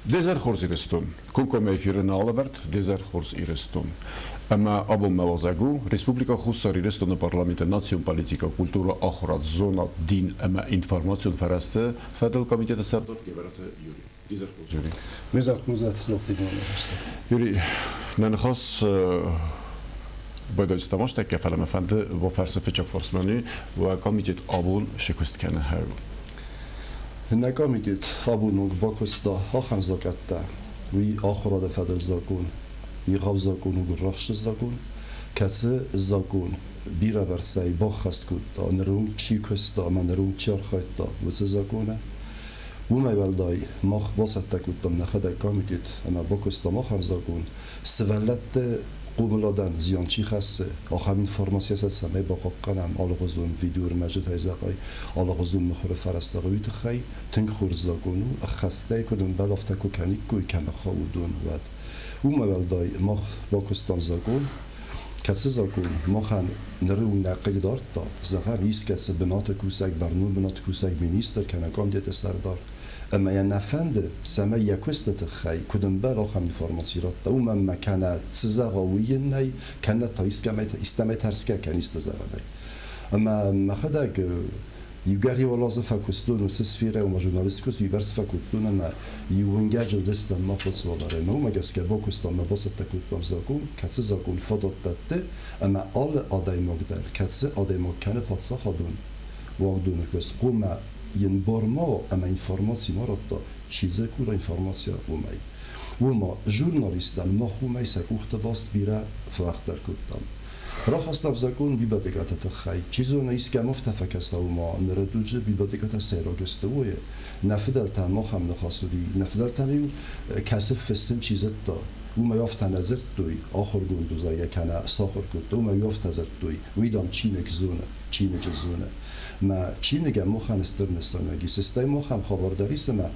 Де хорз Ирыстон! Комкоммӕ эфиры нал ӕвӕрд Де хорз Ирыстон! Ӕмӕ абон мӕ уазӕг у Республикӕ Хуссар Ирыстоны парламенты национ политикӕ, культурӕ, ахуырад, зонад, дин ӕмӕ информацион фӕрӕзты фӕдыл комитеты сӕрдар Гӕбӕраты Юрий. Де хорз, Юрий. Ме хорз Юрий, нӕ ныхас байдайдзыстӕм фӕлӕ мӕ фӕнды бафӕрсын фыццаг фарсмӕ, уӕ комитет абон цы куыст кӕны хӕры? Нӕ комитет абон бакуыста ахӕм закъӕттӕ, уый ахуырады фӕдыл закъон, егъау закъон у гуыррахсты закъон, кӕцы закъон бирӕбӕрцӕй баххӕст кодта, ныронг чи куыста ӕмӕ ныронг чи архайдта, уыцы закъоны. Уымӕй уӕлдай мах бацӕттӕ кодтам нӕхӕдӕг комитет ӕмӕ бакуыстам ахӕм закъон, сывӕллӕтты хъомыладӕн зиан чи хӕссы, ахӕм информацийӕ сӕ цӕмӕй бахъахъхъӕнӕм алыгъуызон видеоӕрмӕджытӕй зӕгъай, алыгъуызон мыхуыры фӕрӕзтӕ уый тыххӕй тынг хорз закъон у, ӕххӕстӕй куыд ӕмбӕлы, афтӕ куы кӕниккой, кӕмӕ хъӕуы уыдон, уӕд. Уымӕ уӕлдай мах бакуыстам закъон, кӕцы закъон махӕн ныры нӕ хъыгдардта, зӕгъӕм, искӕцы бынаты кусӕг, бӕрнон бынаты кусӕг министр кӕнӕ комитеты сӕрдар, ӕмӕ йӕ нӕ фӕнды, цӕмӕй йӕ куысты тыххӕй, куыд ӕмбӕлы, ахӕм информаци радта, уымӕн ӕмӕ кӕнӕ цы зӕгъа, уый йын нӕй, кӕнӕ та истӕмӕй тӕрсгӕ кӕны исты зӕгъынӕй. Ӕмӕ мӕхӕдӕг иугӕр иу азы фӕкуыстон уыцы сферӕйы, ома журналист куыст уыйбӕрц фӕкодтон ӕмӕ иу уынгӕджы уыдыстӕм мах уыцы ӕмӕ уымӕ гӕсгӕ бакуыстам ӕмӕ бацӕттӕ кодтам закъон, кӕцы закъон фадат дӕтты, ӕмӕ алы адӕймаг дӕр, кӕцы адӕймаг кӕны паддзахадон уагдоны куыст, хъуамӕ йын бар ма ӕмӕ информаци ма радта, чи дзы кура информацийӕ, уымӕй. Уымӕ журналисттӕн мах уымӕй сӕ къухтӕ баст бирӕ фӕуӕгъддӕр кодтам. Рахастам закъон библиотекӕты тыххӕй. Чи зоны, искӕм афтӕ фӕкӕса, ома ныры дуджы библиотекӕтӕ сӕйраг сты, уый. Нӕ фыдӕлтӕм ахӕм ныхас уыди. Нӕ фыдӕлтӕм-иу кӕцы фыссын чи зыдта, уымӕй афтӕ нӕ дзырдтой, ахуыргонд уыдзӕгӕ кӕнӕ сахуыр кодта, уымӕй афтӕ дзырдтой, уый, дам, чиныг зоны, чиныджы зоны. Мӕ чиныгӕн махӕн стыр нысанӕг ис. Стӕй махӕн хабар дӕр ис, ӕмӕ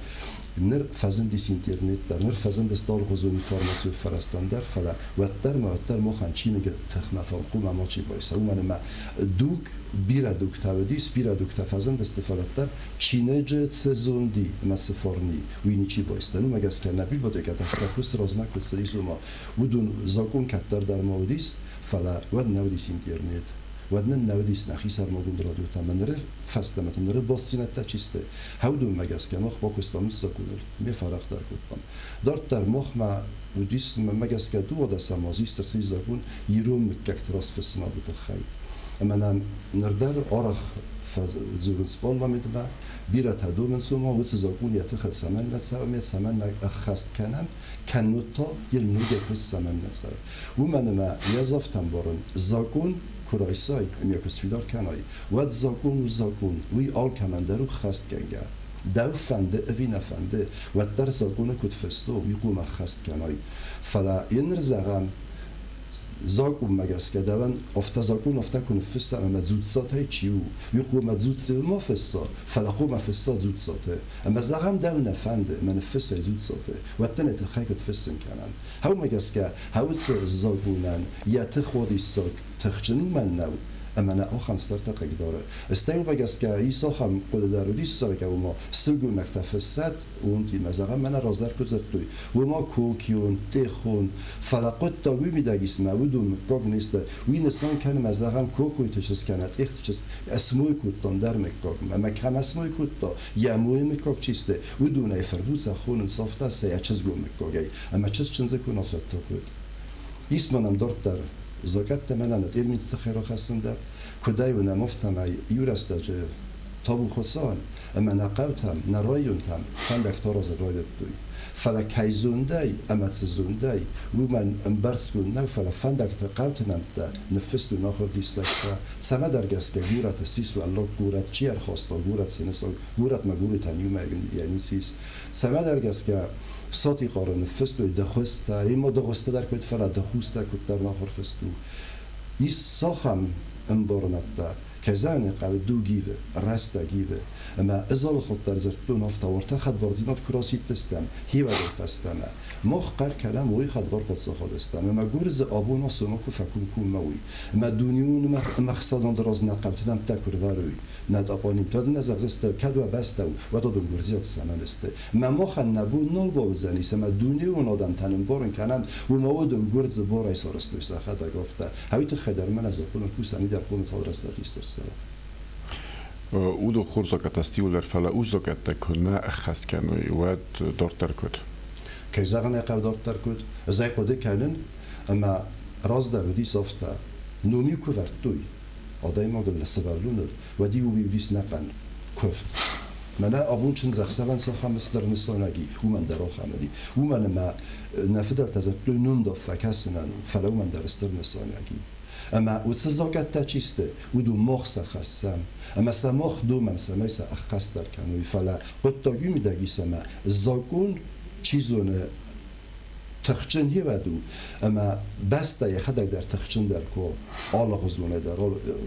ныр фӕзындис интернет дӕр, ныр фӕзындис алыгъуызон информацион фӕрӕзтӕн дӕр, фӕлӕ уӕддӕр ма уӕддӕр махӕн чиныгы тыхмӕ фӕлхъумӕ мачи байса, уымӕн ӕмӕ дуг, бирӕ дугтӕ уыдис, бирӕ дугтӕ фӕзындысты, фӕлӕ уӕддӕр чиныджы цы зонди ӕмӕ цы фарни, уый ничи байста. Уымӕ гӕсгӕ нӕ библиотекӕтӕ сӕ куыст размӕ куыд цыдис, ома уыдон закъон кӕддӕр дӕр ма уыдис, фӕлӕ уӕд нӕ уыдис интернет. Уӕд нын нӕ уыдис нӕхи сӕрмагонд радиотӕ ӕмӕ ныры фӕстӕмӕ та ныры бастдзинӕдтӕ чи сты, уыдонмӕ гӕсгӕ мах бакуыстам закъоныл, ме фӕрӕхдӕр кодтам. Дарддӕр махмӕ уыдис, мӕнмӕ гӕсгӕ, дыууадӕсӕм аз ист ӕрцыди закъон ирон мыггӕгты растфыссынады тыххӕй. Ӕмӕ нӕм ныр дӕр арӕх фӕдзурынц парламентмӕ, бирӕтӕ домынц, ома уыцы закъон йӕ тыхы цӕмӕннӕ цӕуы ӕмӕ цӕмӕннӕ ӕххӕст кӕнӕм, кӕннод та йыл ногӕй куыст цӕмӕннӕ цӕуы. Уымӕн ӕмӕ йӕ ӕмбарын, закъон куы райсай ӕмӕ куы сфидар кӕнай, уӕд закъон у закъон, уый алкӕмӕн дӕр у ххӕстгӕнгӕ. Дӕу фӕнды ӕви нӕ фӕнды, уӕддӕр закъоны куыд фыст у, уый хъуамӕ ӕххӕст кӕнай. Фӕлӕ йын ныр зӕгъӕм, закъонмӕ гӕсгӕ дӕуӕн афтӕ закъон афтӕ куы ныффысса ӕмӕ дзуццатӕй чи у, уый хъуамӕ дзуццыл ма фысса, фӕлӕ хъуамӕ фысса дзуццаты. Ӕмӕ зӕгъӕм, дӕу нӕ фӕнды, ӕмӕ ныффыссай дзуццаты, уӕд дын ӕй тыххӕй куыд фыссын кӕнӕм? Гъеуымӕ гӕсгӕ хӕуыцы закъонӕн йӕ тых уадиссаг тыхджын уымӕн нӕу, ӕмӕ нӕ ахӕм цыдӕртӕ хъыгдары. Стӕй уымӕ гӕсгӕ ис ахӕм хъуыды дӕр уыдис, зӕгъгӕ, ома сылгоймӕгтӕ фыссӕт, уонтимӕ, зӕгъӕм, мӕнӕ раздӕр куыд дзырдтой, уымӕ кокион, тъехон, фӕлӕ хъуыддаг уый мидӕг ис, мӕ уыдон мыггаг не сты. Уый нысан кӕны, мӕ зӕгъӕм, Кокойты чызг кӕнӕ Тъехты чызг смой кодтон дӕр мыггагмӕ, ӕмӕ кӕмӕ смой кодта, йӕ мойы мыггаг чи сты, уыдонӕй фырдуцӕ хонынц афтӕ сӕ йӕ чызгон мыггагӕй. Ӕмӕ чызг чындзы куы нацӕттӕ код. Ис ма нӕм дарддӕр закъӕттӕ мӕнӕ нӕ терминты тыххӕй рахӕссын дӕр. Куыдӕй уынӕм, афтӕмӕй иу рӕстӕджы табу Хуыцауӕн, ӕмӕ нӕ хъӕутӕм, нӕ районтӕм фӕндӕгтӕ аразын райдыдтой. Фӕлӕ кӕй зондӕй ӕмӕ цы зондӕй, уымӕн ӕмбӕрстгонд нӕу, фӕлӕ фӕндӕгты хъӕуты нӕмттӕ ныффыстой нахуыр диссӕгтӕ. Цӕмӕдӕр гӕсгӕ горӕты ссис уӕллаг горӕт, чи ӕрхаста горӕт цы нысан, горӕтмӕ горӕтӕн иумӕйаг йӕ ницы ис. Цӕмӕдӕр гӕсгӕ Сатихъары ныффыстой дыхъустӕ, ема дыгъуызтӕ дӕр куыд, фӕлӕ дыхъустӕ куыддӕр нахуыр фыст у. Ис цахӕм ӕмбарынӕдтӕ? Кӕй зӕгъын ӕй хъӕуы, дуг ивы, рӕстӕг ивы. Ӕмӕ ӕз алыхатт дӕр дзырдтон, афтӕ уӕртӕ хӕдбардзинад куы расидтыстӕм, хивӕдӕй фӕстӕмӕ. Мах хъӕр кӕнӕм, уый хӕдбар паддзахад стӕм, ӕмӕ гуырдзы абон асома куы фӕкомкоммӕ уой, ӕмӕ дунеон ӕмӕхсӕнады раз нӕ хъӕуты нӕмттӕ куы рвӕрой, нӕ тъӕпӕнимтӕ нӕ зӕгъдзысты, кӕд уӕ бӕстӕ у, уӕд адон гуырдзиаг цӕмӕн сты. Мӕ махӕн нӕ бон нал бауыдзӕнис ӕмӕ дунеон адӕмтӕн ӕмбарын кӕнӕм, уымӕ уыдон гуырдзы барӕй сарӕзтой сӕхӕдӕг афтӕ. Уый тыххӕй дӕр мӕнӕ закъонон кусӕн уый дӕр хъомы рӕстӕг ист ӕрцӕуа. Уыдон хорз закъӕттӕ стиуылдӕр, фӕлӕ ус закъӕттӕ куы нӕ ӕххӕст кӕной, уӕд дарддӕр куыд? Кӕй зӕгъын ӕй хъӕуы, дарддӕр куыд? Ӕз ӕй хъуыды кӕнын, ӕмӕ раздӕр уыдис афтӕ. Ном-иу куы вӕрдтой адӕймагыл сывӕллоныл, уӕд-иу уый уыдис нӕхъӕн куывд. Мӕнӕ абон чындзӕхсӕвӕн цахӕм стыр нысанӕг и, уымӕн дӕр ахӕм уыди. Уымӕн ӕмӕ нӕ фыдӕлтӕ дзырдтой номдав фӕкӕсынӕн, фӕлӕ уымӕн дӕр стыр нысанӕг и. Ӕмӕ уыцы закъӕттӕ чи сты, уыдон мах сӕ хӕссӕм. Ӕмӕ сӕ мах домӕм, цӕмӕй сӕ ӕххӕстдӕр кӕной. Фӕлӕ хъуыддаг уый мидӕг ис, ӕмӕ закъон, чи зоны, тыхджын хивӕд у, ӕмӕ бӕстӕ йӕхӕдӕг дӕр тыхджындӕр куы алыгъуызонӕй дӕр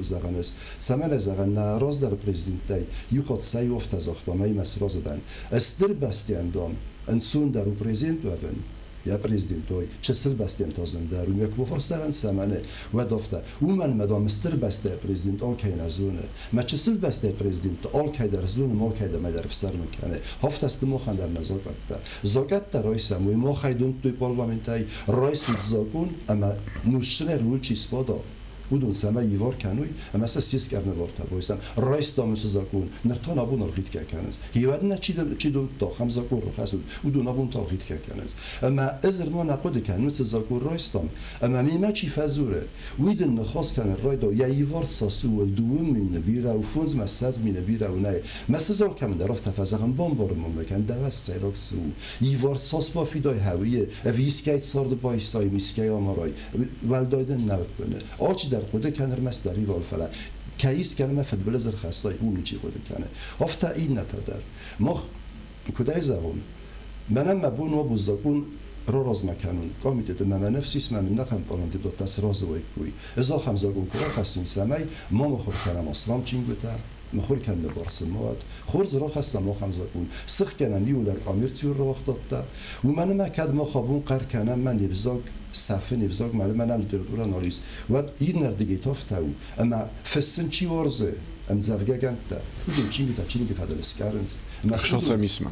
зӕгъӕн ис. Цӕмӕн ӕй зӕгъӕн, нӕ раздӕры президенттӕй иу хатт сӕ иу афтӕ загъта, ӕмӕ имӕ сразы дӕн. Стыр бӕстӕйӕн, дам, ӕнцондӕр у президент уӕвын, йӕ президент ой, чысыл бӕстӕйӕн та зындӕр у. Йӕ куы бафӕрсӕн цӕмӕн, уӕд афтӕ. Уымӕн ӕмӕ, дам, стыр бӕстӕйы президент алкӕй нӕ зоны. Мӕ чысыл бӕстӕйы президент алкӕй дӕр зоны, алкӕй дӕр дӕр ӕфсӕрмы кӕны. Афтӕ сты махӕн дӕр нӕ закъӕттӕ. Закъӕттӕ райсӕм, уый махӕй домдтой парламентӕй, райсут закъон ӕмӕ нозтджынӕй руль чи сбада, уыдон цӕмӕй ивар кӕной ӕмӕ сӕ сискъӕрнывортӕ бойсӕм. Райстам уыцы закъон, ныр та нӕ абон ӕлгъитгӕ кӕнынц. Ивӕд нӕ чи домдта, ахӕм закъон рахӕцыд, уыдон абон та ӕлгъитгӕ кӕнынц. Ӕмӕ ӕз нырма нӕ хъуыды кӕнын, уыцы закъон райстам, ӕмӕ мемӕ чи фӕдзуры, уый дын ныхас кӕнын райдайы, йӕ ивар цас у, 2 мины бирӕ у, 5 мӕ 20 мины бирӕ у, нӕй. Мӕ цы зал кӕмдӕр афтӕ фӕзӕгъын, бамбарын мын кӕн, дӕуӕ сӕйраг цы у. Ивар цас бафидай хӕуийы, ӕви искӕй царды байсай, искӕй амарай, уӕлдай дын нӕ уыдтоны. Алчидӕр хъуыды кӕны ӕрмӕстдӕр ивар, фӕлӕ кӕй искӕмӕ фыдбылыз ӕрхӕссай, уым ничи хъуыды кӕны. Афтӕ иннӕтӕ дӕр. Мах, куыд ӕй зӕгъон, мӕнӕн мӕ бон у закъон раразмӕ кӕнун комитеты мӕ мӕ ныфс ис, мӕ мын нӕхъӕн парламенты сразы уаиккой. Ӕз ахӕм закъон куы рахӕссин, цӕмӕй ма мыхуыр кӕнӕм аслам чингуытӕ, мыхуыр кӕныны бар сын ма уӕд, хорз рахӕссӕм ахӕм закъон, сыхгӕнӕм иуылдӕр коммерцион рауагъдадтӕ, уымӕн ӕмӕ кӕд мах абон хъӕр кӕнӕм мӕ не взаг сӕфы, не взаг мӕлы, мӕнӕ литературӕ нал ис, уӕд иннӕрдыгӕй та афтӕ у, ӕмӕ фыссын чи уарзы, ӕмдзӕвгӕгӕндтӕ, уыдон чингуытӕ чиныджы фӕдыл скъӕрынц. Ӕмӕ Хсӕцӕм исмӕ.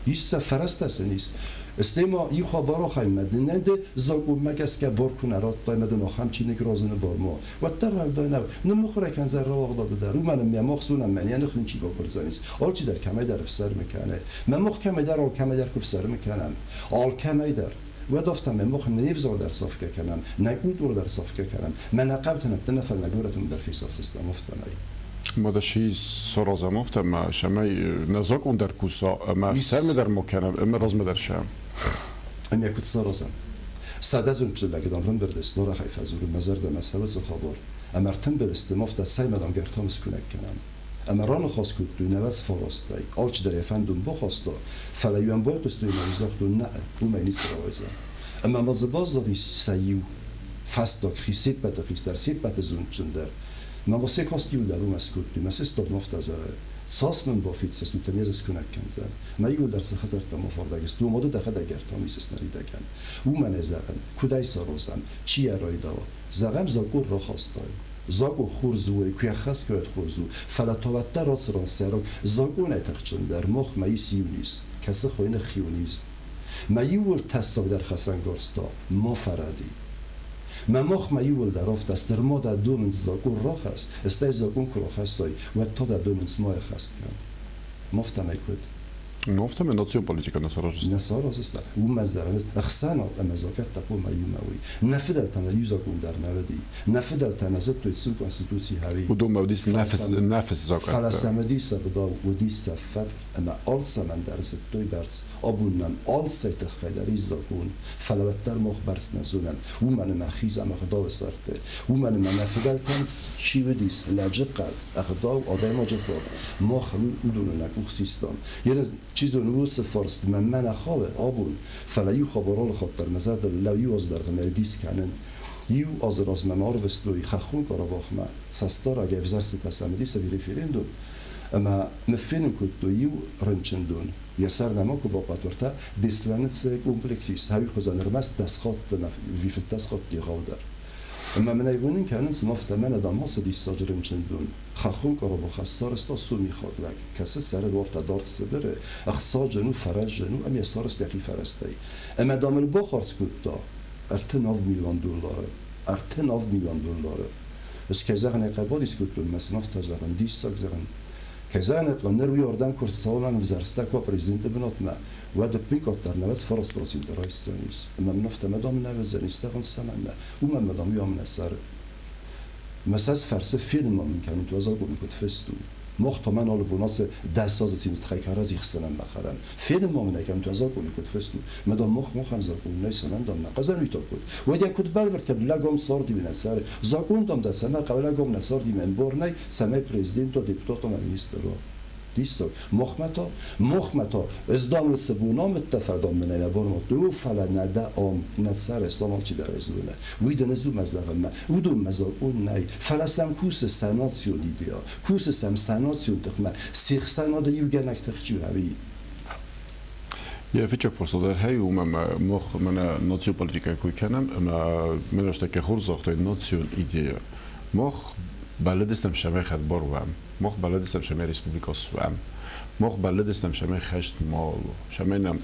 Ис сӕ фӕрӕзтӕ сын ис. Стӕй ма иу хабар ахӕм дын ды закъонмӕ гӕсгӕ бар куы нӕ радтай ӕмӕ дын ахӕм чиныг разыны бар ма, уӕддӕр уӕлдай нӕу. Ныммыхуыр кӕндзӕн рауагъдады дӕр, уымӕн ӕмӕ мах зонӕм, мӕн йӕ ных ничи бакурдзӕнис. Алчидӕр кӕмӕйдӕр ӕфсӕрмы кӕны. Мӕ мах кӕмӕйдӕр алкӕмӕйдӕр куы фсӕрмы кӕнӕм. Алкӕмӕйдӕр. Уӕд афтӕмӕй мах не взаг дӕр сафгӕ кӕнӕм, нӕ культурӕ дӕр сафгӕ кӕнӕм, мӕ нӕ хъӕутӕ нӕ фӕлӕ нӕ горӕты дӕр фесафдзыстӕм афтӕмӕй. Ма си саразӕм афтӕ, ӕмӕ цӕмӕй нӕ закъон дӕр куса ӕмӕ ӕфсӕрмы дӕр ма кӕнӕм ӕмӕ размӕ дӕр сӕм. Ӕмӕ куыд саразӕм? Сӕдӕзон лӕг дам рымбырд сдорахӕй фӕдзуры, мӕ зӕрдӕмӕ цӕуы цы хабар. Ӕмӕ ӕртымбыл сты, афтӕ цӕй дам гӕртам скуынӕг кӕнӕм. Ӕмӕ раныхас кодтой 99-ӕй. Алчидӕр йӕ фӕндон бахаста, фӕлӕ иуӕн байхъуыстой ӕмӕ загътой, нӕ, уымӕй ницы рауайдзӕн. Ӕмӕ ма дзы баззадис сӕ иу, фӕстаг хи, се ппӕты хистӕр, се ппӕты зондджындӕр. Мӕ ма се каст иу дӕр уымӕ скодтой, мӕ сыстад ма афтӕ зӕгъы, цас мын бафиддзыстут, ӕмӕ дзы скуынӕг кӕндзӕн. Мӕ иуылдӕр цы хӕдзӕрттӕм афардӕг сты, уым ды дӕхӕдӕг ӕртам исыс ныридӕгӕн. Уымӕн ӕй зӕгъын, куыд ӕй саразӕм, чи йӕ райдауа? Зӕгъӕм, закъон рахастай. Закъон хорз у, куы ӕххӕст кӕнат хорз у, фӕлӕ та уӕддӕр ацы ран сӕйраг закъонӕй тыхджындӕр махмӕ ис иу низ, кӕцы хуыйны хиониз. Мӕ иууыл тӕссагдӕр хӕцӕнгарз та ма фӕрӕди. Мӕ махмӕ иууылдӕр афтӕ стыр ма дӕ домынц закъон рахӕсс, стӕй закъон куы рахӕссай, уӕд та дӕ домынц ма ӕххӕст кӕн. Афтӕмӕй куыд? Ну, афтӕмӕй национ политикӕ нӕ саразыс. Нӕ саразыс уымӕ зӕгъынц, ӕхсӕнад ӕмӕ закъӕттӕ хъуамӕ иумӕ уой. Нӕ фыдӕлтӕ нӕ иу закъон дӕр нӕ уыди. Нӕ фыдӕлтӕ нӕ зыдтой, цы у конституци хӕри. Уыдонмӕ уыдис нӕфыс закъӕттӕ. Фӕлӕ сӕм уыдис ӕгъдау, уыдис сӕ фӕтк ӕмӕ алцӕмӕн дӕр зыдтой бӕрц. Абон нӕм алцӕй тыххӕй дӕр ис закъон, фӕлӕ уӕддӕр мах бӕрц нӕ зонӕм, уымӕн ӕмӕ хизӕм ӕгъдауы сӕрты. Уымӕн ӕмӕ нӕ фыдӕлтӕм чи уыдис лӕджыхъӕд, ӕгъдау, адӕймаджы фарн, мах уыдоны нӕ къух систам. Чи зоны, уыцы фарст мӕнмӕ нӕ хауы абон, фӕлӕ иу хабар алыхатт дӕр мӕ зӕрдыл лӕууы иу аз дӕргъы мӕ дис кӕнын. Иу азы размӕ мӕ арвыстой Хӕххон Карабахмӕ цӕстдарӕгӕй ӕвзӕрстытӕ цымыдисы референдум, ӕмӕ ныффенын кодтой иу рынчындон. Йӕ сӕр нӕма куы бахъӕтуырта, Беслӕны цы комплекс ис, уый хуызӕн ӕрмӕст 10 хатты нӕ, 15 хатты егъаудӕр. Ӕмӕ мын ӕй уынын кӕнынц, цыма афтӕ мӕнӕ, дам, ацы диссаджы рынчындон Хӕххон Карабахы сарӕзта сомихаг лӕг, кӕцы цӕры уартӕ дард Сыбыры, ӕхцаджын у, фӕрӕзджын у ӕмӕ йӕ сарӕзта йӕхи фӕрӕзтӕй. Ӕмӕ, дам, ыл бахардз кодта 37 милуан доллары. 37 милуан доллары. Ӕз, кӕй зӕгъын ӕй хъӕуы, бадис кодтон, мӕ сын афтӕ зӕгъын, диссаг зӕгъын. Кӕй зӕгъын ӕй хъӕуы, ныр уый ардӕм куы рцӕуӕм ӕвзӕрста куы президенты бынатмӕ, уӕд ӕппынкъаддӕр 99% райсдзӕнис. Ӕмӕ мын афтӕ, мӕ дам, нӕ уыдзӕнис, зӕгъын, цӕмӕннӕ? Уымӕн, мӕ дам, уый ам нӕ цӕры. Мӕ сӕ фӕрцы фенынмӕ мын кӕнут, уӕ закъоны куыд фыст у. Мах та мӕн алы бон ацы 10 азы цины тыххӕй кӕрӕдзи хсӕнӕн бахӕрӕм. Фенынмӕ мын ӕй кӕнут, уӕ закъоны куыд фыст у. Мӕ дам, мах махӕн закъон нӕй, цӕмӕн, дам, нӕ хъазӕн уый та куыд? Уӕдӕ куыд бӕлвырд кӕд лӕгом царди нӕ цӕры? Закъон, дам, дӕ цӕмӕ хъӕуы лӕгом нӕ царди мӕн бар нӕй, цӕмӕй президент уа, депутат ӕмӕ министр уа. Диссаг. Махмӕ та, махмӕ та, ӕз дам уыцы бон амыдта, фӕлӕ дам мын ӕй нӕ бар радтой, фӕлӕ нӕ дӕ ам, нӕ цӕрыс, дам алчидӕр ӕй зоны. Уый дын ӕз уымӕ зӕгъынмӕ, уыдонмӕ закъон нӕй, фӕлӕ сӕм кусы сӕ национ идея, кусы сӕм сӕ национ тыхмӕ, се хсӕнады иугӕнӕг тыхджын ӕви? Йӕ фыццаг фарста дӕр хӕй у, ӕмӕ мах мӕнӕ национ политикӕйы кой кӕнӕм, ӕмӕ мӕ рӕстӕг хорз загътай национ идея. Мах бӕллыдыстӕм, цӕмӕй хӕдбар уӕм. Мах бӕллыдыстӕм, цӕмӕй республикӕ суӕм. Мах бӕллыдыстӕм, цӕмӕй хӕст ма уа, цӕмӕй нӕм